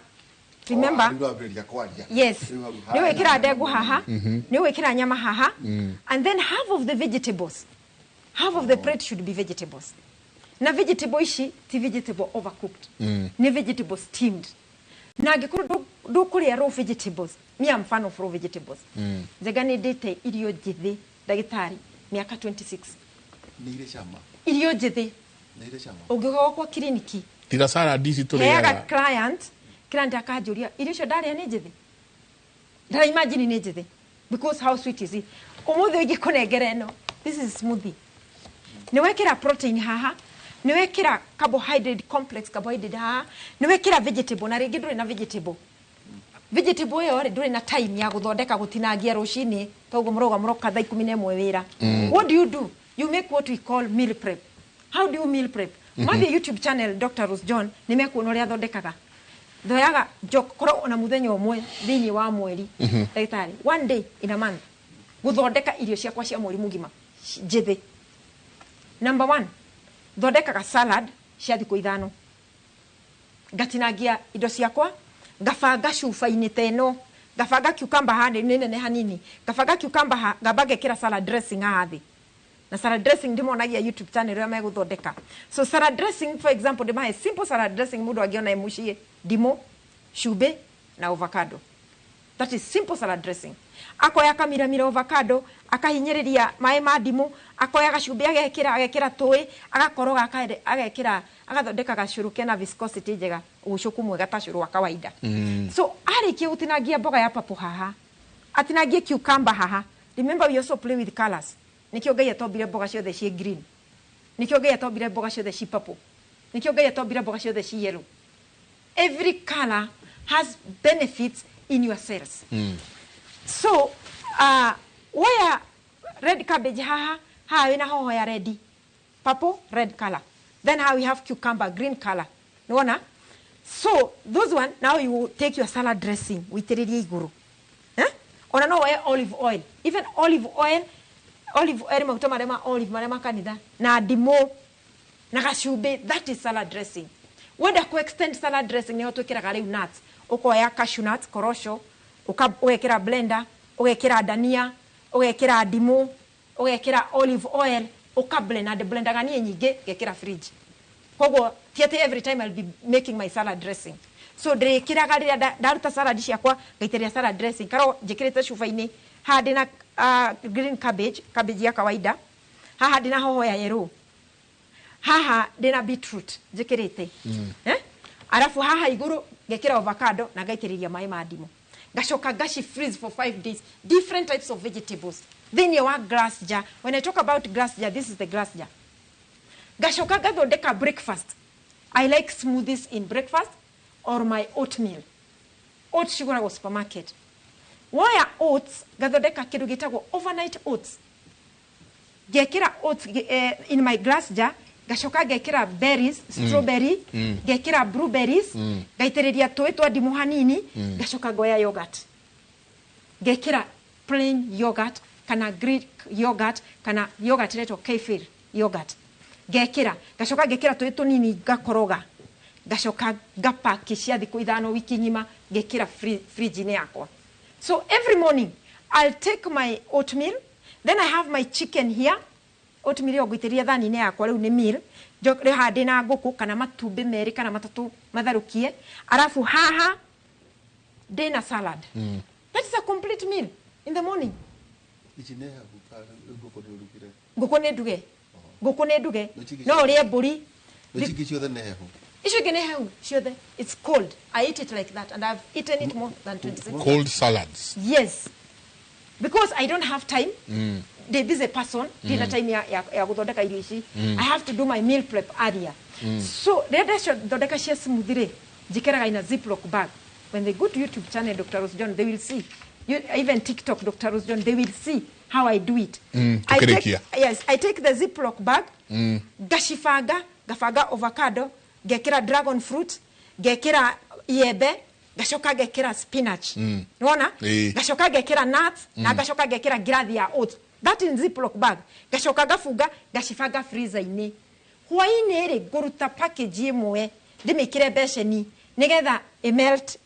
remember. Rĩu wambĩrĩria kwaria. Yes. Rĩu hau. Nĩ wĩkĩra ndengũ haha, nĩ wĩkĩra nyama haha, and then half of the vegetables, half of the plate should be vegetables. Na vegetable ici ti vegetable overcooked, nĩ vegetable steamed. Na angĩkorwo ndũkũrĩa raw vegetables, me am fan of raw vegetables. Njega nĩ ndĩte irio njĩthĩ, ndagĩtarĩ, mĩaka 26. Nĩ irĩ cama. Irio njĩthĩ. Nĩ irĩ cama. Ũngĩũka gwakwa kiriniki, tiga salad ici heaga tũrĩaga. Client akanjũria, irio icio ndarĩa nĩ njĩthĩ? Ndara imagine nĩ njĩthĩ, because how sweet is it? Ũmũthĩ ũngĩkũnengera ĩno, this is smoothie. Nĩ wekĩra protein haha, nĩ wekĩra carbohydrate, complex carbohydrate haha, nĩ wekĩra vegetable. Na rĩngĩ ndũrĩ na vegetable ĩyo rĩ, ndũrĩ na time ya gũthondeka, gũtinangia rũcinĩ, toguo mũroga mũroka thaa 11 wĩra. What do you do? You make what we call meal prep. How do you meal prep? Mathiĩ YouTube channel Dr. Rose John, nĩ mekuona ũrĩa thondekaga. Thoyaga korwo ona mũthenya ũmwe thĩinĩ wa mweri, ndagĩtarĩ, one day in a month, gũthondeka irio ciakwa cia mweri mũgima njĩthĩ. Number one, thondekaga salad cia thikũ 5. Ngatinangia indo ciakwa, ngabanga cuba-inĩ ta ĩno, ngabanga cucumber haha, nĩ nene hanini, ngabanga cucumber ha, ngamba ngekĩra salad dressing haha thĩ. Na salad dressing ndĩmonagia YouTube channel ũrĩa megũthondeka. So salad dressing, for example, ndĩmahe simple salad dressing mũndũ angĩona e mũciĩ: ndimũ, cumbĩ na avocado. That is simple salad dressing. Akoya akamiramira avocado, akahinyĩrĩria maĩ ma ndimũ, akoya gacumbĩ, agekĩra tũĩ, agakoroga, agekĩra, agathondeka gacũrũ kena viscosity njega, ũcũkũ mwega ta cũrũ wa kawaida. So arĩkia gũtinangia mboga ya papo haha, atinangie cucumber haha. Remember, we also play with colors. Nĩkĩo Ngai atombire mboga ciothe ciĩ green, nĩkĩo Ngai atombire mboga ciothe ci purple, nĩkĩo Ngai atombire mboga ciothe ci yellow. Every color has benefits in your cells. So woya red cabbage haha, haha wĩna hoho ya red, purple, red color. Then how we have cucumber, green color, nĩwona? So those one, now you take your salad dressing, wĩitĩrĩrie igũrũ, eh? Ona no woe olive oil, even olive oil, olive oil, maguta marĩa ma olive marĩa ma kanitha, na ndimũ na gacumbĩ. That is salad dressing. Wenda ku extend salad dressing, nĩho twĩkĩraga rĩu nuts. Ũkoya cashew nuts, korosho, ũgekĩra blender, ũgekĩra dania, ũgekĩra ndimũ, ũgekĩra olive oil, ũkablend. Na ndĩblendaga niĩ nyingĩ, ngekĩra fridge. Koguo ti atĩ every time I'll be making my salad dressing. So ndĩrĩkĩraga rĩrĩa ndaruta salad ciakwa, ngaitĩrĩria salad dressing. Karwo njĩkĩrĩte cuba-inĩ haha, ndĩna green cabbage, cabbage ya kawaida haha, ndĩna hoho ya yellow haha, ndĩna beetroot njĩkĩrĩte, eh? Arafu haha igũrũ ngekĩra avocado na ngaitĩrĩria maĩ ma ndimũ, ngacoka ngaci freeze for 5 days. Different types of vegetables thĩinĩ wa glass jar. When I talk about glass jar, this is the glass jar. Ngacoka ngathondeka breakfast. I like smoothies in breakfast or my oatmeal. Oats cigũragwo supermarket. Woya oats, ngathondeka kĩndũ gĩtagwo overnight oats. Ngekĩra oats in my glass jar. Ngacoka ngekĩra berries, strawberry, ngekĩra blueberries, ngaitĩrĩria tũĩ twa ndimũ hanini, ngacoka ngoya yogurt, ngekĩra plain yogurt kana Greek yogurt kana yogurt ĩretwo kefir yogurt, ngekĩra, ngacoka ngekĩra tũĩ tũnini, ngakoroga, ngacoka ngapaki cia thikũ 5, wiki ng'ima, ngekĩra fridge-inĩ yakwa. So every morning I'll take my oatmeal, then I have my chicken here. Oatmeal ĩyo ngũitĩrĩria thani-inĩ yakwa rĩu nĩ meal. Rĩu haha ndĩna ngũkũ kana matumbĩ 2 kana 3 matherũkie, arabu haha ndĩna salad. That is a complete meal in the morning. Ici nĩ hehu kana ngũkũ nĩ ũrugire? Ngũkũ nĩ nduge, ngũkũ nĩ nduge, no ũrĩe mbũri. Ici ingĩ ciothe nĩ hehu? Icio ingĩ nĩ hehu ciothe. It's cold. I eat it like that, and I've eaten it more than 26. Cold salads. Yes, because I don't have time. The busy person, ndina time ya gũthondeka irio ici. I have to do my meal prep earlier. So rĩrĩa ndathondeka cia smoothie rĩ, njĩkĩraga in a Ziploc bag. When they go to YouTube channel Dr. Rose John, they will see. You, even TikTok Dr. Rose John, they will see how I do it. I take, Tukĩrĩkia. Yes, I take the Ziploc bag, ngacibanga, ngabanga avocado, ngekĩra dragon fruit, ngekĩra iembe, ngacoka ngekĩra spinach. Nĩwona? Ĩĩ. Ngacoka ngekĩra nuts na ngacoka ngekĩra ngirathi ya oats. That in Ziploc bag. Ngacoka ngabunga, ngacibanga freezer-inĩ. Hwaĩ-inĩ rĩ, ngũruta package ĩmwe ndĩmĩkĩre mbeceni nĩgetha ĩmelt,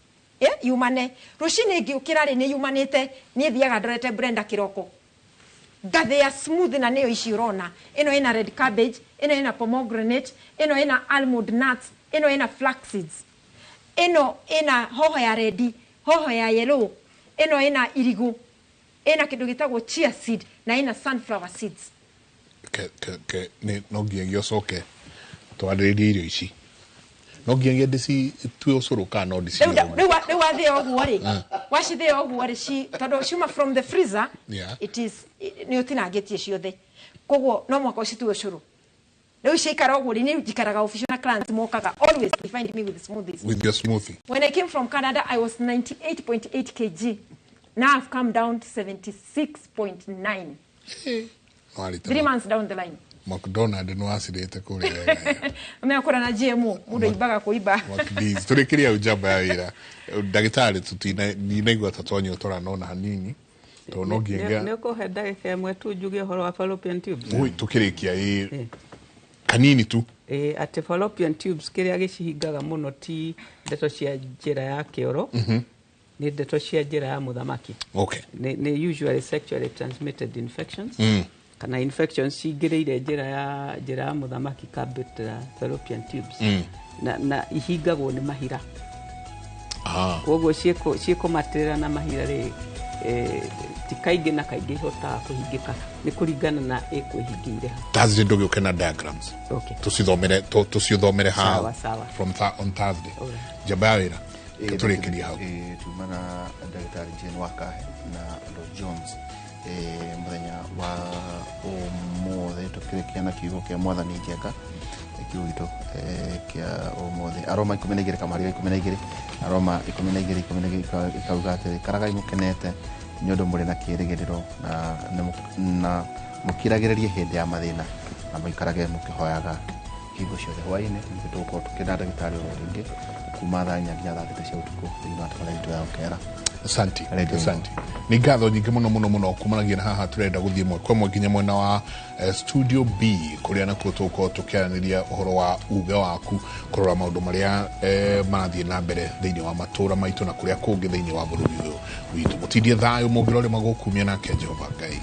yumane. Rũcinĩ ngĩũkĩra rĩ, nĩ yumanĩte. Niĩ thiaga ndorete blender kĩroko, ngathĩa smooth, na nĩyo ici ũrona. Ĩno ĩna red cabbage, ĩno ĩna pomegranate, ĩno ĩna almond nuts, ĩno ĩna flax seeds, ĩno ĩna hoho ya red, hoho ya yellow, ĩno ĩna irigũ, ĩna kĩndũ gĩtagwo chia seed na ĩna sunflower seeds. Ke nĩ no nginyagia ũcoke twarĩrĩrie irio ici, no nginyagia ndĩcitue ũcũrũ kana no Rĩu ndĩcirĩe? Rĩu wathĩa ũguo rĩ, wacithĩa ũguo rĩ, tondũ ciuma from the freezer, it is nĩ ũtinangĩtie ciothe, koguo no mũhaka ũcitue ũcũrũ. Rĩu ciaikara ũguo rĩ, niĩ njikaraga official na clients mokaga, always they find me with smoothies. With your smoothie. When I came from Canada, I was 98.8 kg. Now I've come down to 76.9. Warĩte 3 months down the line. McDonald nĩ wacirĩte kũrĩa wega. Mekũra na GMO, mũndũ aimbaga kũimba. McD's. Tũrĩkĩria hau njamba ya wĩra, ndagĩtarĩ, tũtina ndinaigua ta twanyotora nona hanini, tondũ no nginyagia Nĩ ũkũhe ndagĩka 1 tu njuge ũhoro wa fallopian tubes? Ui, tũkĩrĩkia, ĩ, kanini tu. Ĩ, atĩ fallopian tubes kĩrĩa gĩcihingaga mũno ti ndeto cia njĩra ya kĩoro, nĩ ndeto cia njĩra ya mũthamaki. Nĩ usually sexually transmitted infections kana infections cingĩrĩire njĩra ya mũthamaki kambĩtĩra fallopian tubes, na ihingagwo nĩ mahira. Koguo ciĩkũmatĩrĩra na mahira rĩ, ti kaingĩ na kaingĩ ihotaga kũhingĩka, nĩ kũringana na ĩkwĩhingĩire ha. Thursday ndũgĩũke na diagrams. Okay. Tũcithomere, tũcithomere hau. Sawa, sawa. From on Thursday. Njamba ya wĩra, tũrĩkĩrie hau. Tuma na ndagĩtarĩ Jane Wakahe na Rose Jones mũthenya wa ũmũthĩ, tũkĩrĩkia na kiugo kĩa mwathani Njenga. Kiugo gitũ kĩa ũmũthĩ, Aroma 12 kamũhari 12, Aroma 12 12 ikauga atĩrĩ, "Karagai mũkenete nĩ ũndũ mũrĩ na kĩĩrĩgĩrĩro, na mũkiragĩrĩrie hĩndĩ ya mathĩna, na mũikarage mũkĩhoyaga hingo ciothe." Hwaĩ-inĩ nĩ tũgũkorwo tũkĩna ndagĩtarĩ oro rĩngĩ kuma thaa 4 nginya thaa 6 cia ũtukũ thĩinĩ wa tabarĩra itũ ya Ũkera. Asante. Radio. Asante, nĩ ngatho nyingĩ mũno mũno mũno. Kumanagia na haha tũrenda gũthiĩ ĩmwe kwa ĩmwe nginya mwena wa studio B, kũrĩa nakuo tũgũkorwo tũkĩaranĩria ũhoro wa uge waku, kũrora maũndũ marĩa marathiĩ na mbere thĩinĩ wa matũũra maitũ na kũrĩa kũngĩ thĩinĩ wa bũrũri ũyũ witũ. Mũtindie thayũ mũngĩrore magũkumia nake Jehova Ngai.